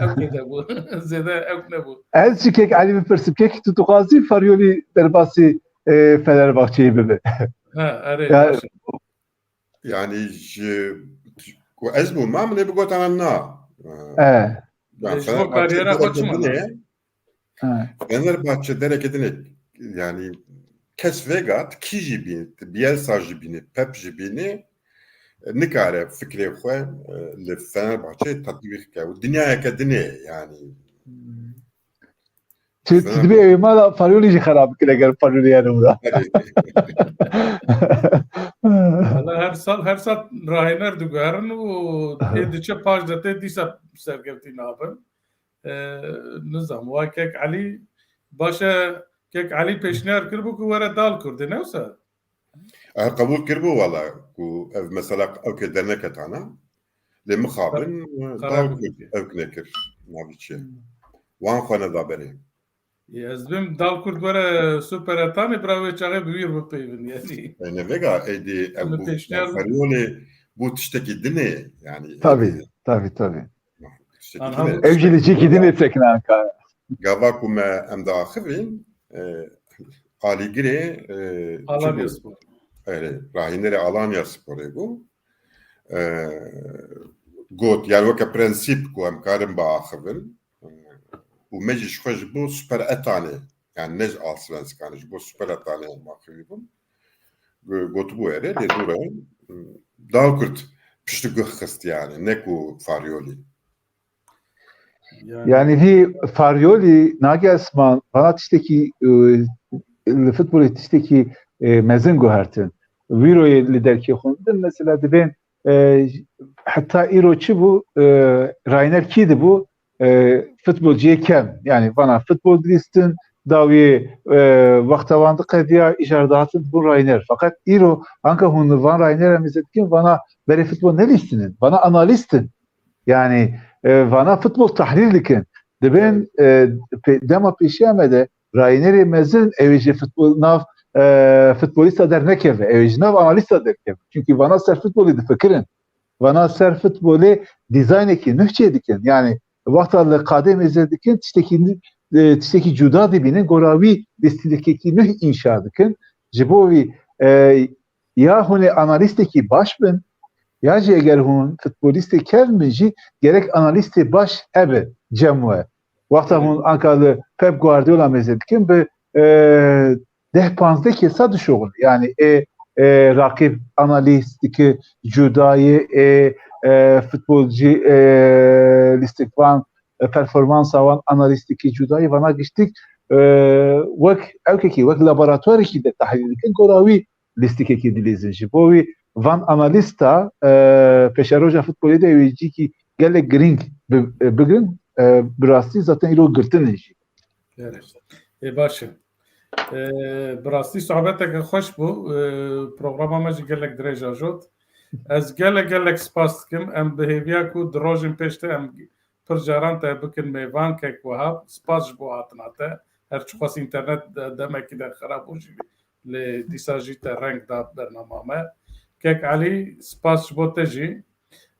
ewkê de bû. Zêde ewk nebû. Ez jî Kek Elî bipirsim. Kek, tu dixwazî Faryolî derbasî, e, Fenerbahçeyê bibe? Ha, erê, ya, baş e. Yani ji ku ez bûma, min ê bigotana na. E. Yani ji bo Fenerbahçe kariyera xwe çima na? He. Fenerbahçe dereke din e, yani kes vêga, tu kî jî bînî, tu Bielsa jî bînî, Pep jî bînî, nikare fikrê xwe, e, li Fenerbahçe tetbîq ke. Û dinyayeke din e yani. Hmm. Tu, tu dibê ew ê mala Faryolî jî xerab bikin eger Faryolî yani wira. Wala her sal, her sal rahîner diguherin û ê diçe paş de tê dîsa serkevtî nabin. E, nizam, wa Kek Elî, baş e, Kek Elî pêşniyar kiribû ku were Dalkurdê, ne wisa? E, qebûl kiribû wala ku ev mesela ew ke derneketana. Lê mixabin, e, Dalkurd ew nekir, navî çi. Hmm. Wan xwe neda berê. Ê, ez dibêm Dalkurd were Super Etanê, bira wê çaxê bi wî re bipeyvin, yani. E, ne vêga, êdî ew bû, pêşniyar Feryolê bû tiştekî din e, yani. Tabii, tabii, tabii. Ev jî li cîkî din ê sekine Ankara. Gava ku me em diaxivîn, e, alîgirê, e, Alanya Spor. Erê, rahînerê Alanya Sporê bû. E, got, yani weke prensîp ku em karin biaxivin. E, û me jî ji xwe ji bo Super Etanê, yani ne ji Allsvenskanê, ji bo Super Etanê em axivî bûn. Go-, gotibû erê, lê dû re, e, Dalkurd piştiguh xist yani, ne ku Faryolî. Yani vî Faryolî, Nagelsmann, vana tiştekî, e, li futbolê tiştekî, e, mezin guhertin. Wîroyê li derkê xwendin, mesela dibên, e, heta îro çi bû, e, Rainer kî dibû, e, futbolciyê kem. Yani vana futbol dilîstin, dawiyê, e, wexta wan diqediya, îcar dihatin dibûn Rainer. Feqet îro, anka hûn van Rainer em ê zêdikin, vana berê futbol nelîstinin, vana analîstin. Yani, e, vana futbol tahlîl dikin. Dibên, e, pê-, dema pêşiya me de raynerê mezin ew ê ji futbol, nav, e, futbolîsta dernekeve, ew ê ji nav analîsta derkeve. Çünkü vana ser futbolê difikirin. Vana ser futbolê dîzaynekî nuh çê dikin. Yani, wexta li qadê mêze dikin, tiştekî, e, tiştekî cuda dibînin, gora wî lîstikekî nuh înşa dikin. Ji bo wî, e, ya hûn ê analîstekî baş bin, ya jî eger hûn futbolîstê kevn bin jî gerek analîstê baş hebe cem we. Wexta hûn anka li Pep Guardiola mêze dikin, bi, e, deh panzdeh kesa dişuxulin. Yani ê, ê raqîb analîstiki cudayê, ê, e, futbolcî, e, lîstikvan, e, performansa wan analîstiki cudayê, vana giştik, e, wek ewkekî, wek laboratuwarekî de tahlîl dikin, gora wî lîstikekî dilîzin. Ji bo wî van analîsta, e, pêşeroja futbolê de wî cîkî gelek girîng bi-, e, bigrin, e, bi rastî zaten îro girtin in jî. Evet. Ê, baş e. E, bi rastî sohbeteke xweş bû. E, programa me jî gelek dirêj ajot. Ez gelek gelek spas dikim. Em bi hêviya ku di rojên pêş de em pir caran te bikin mêvan, Kek Wehab. Spas ji bo hatina te. Her çiqas înternet de-, demekî de xerab bû jî, lê dîsa jî te reng da bernama me. Kek Elî, spas ji bo te jî.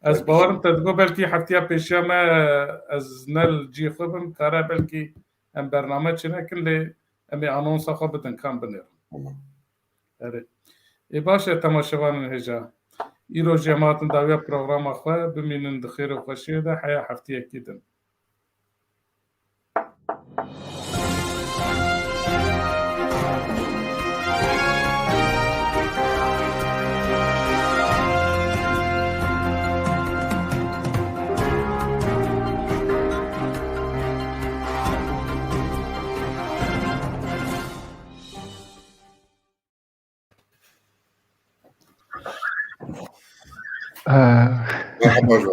Ez bawerim te digot belkî heftiya pêşiya me ez ne li cihê xwe bim, kare belkî em bername çênekin, lê em ê anonsa xwe bidin, kan binêrin. Tamam. Erê. Ê, baş e, temaşevanên hêja. Îro jî em hatin dawiya programa xwe. Bimînin di xêr û xweşiyê de, heya heftiyekî din. Merhaba.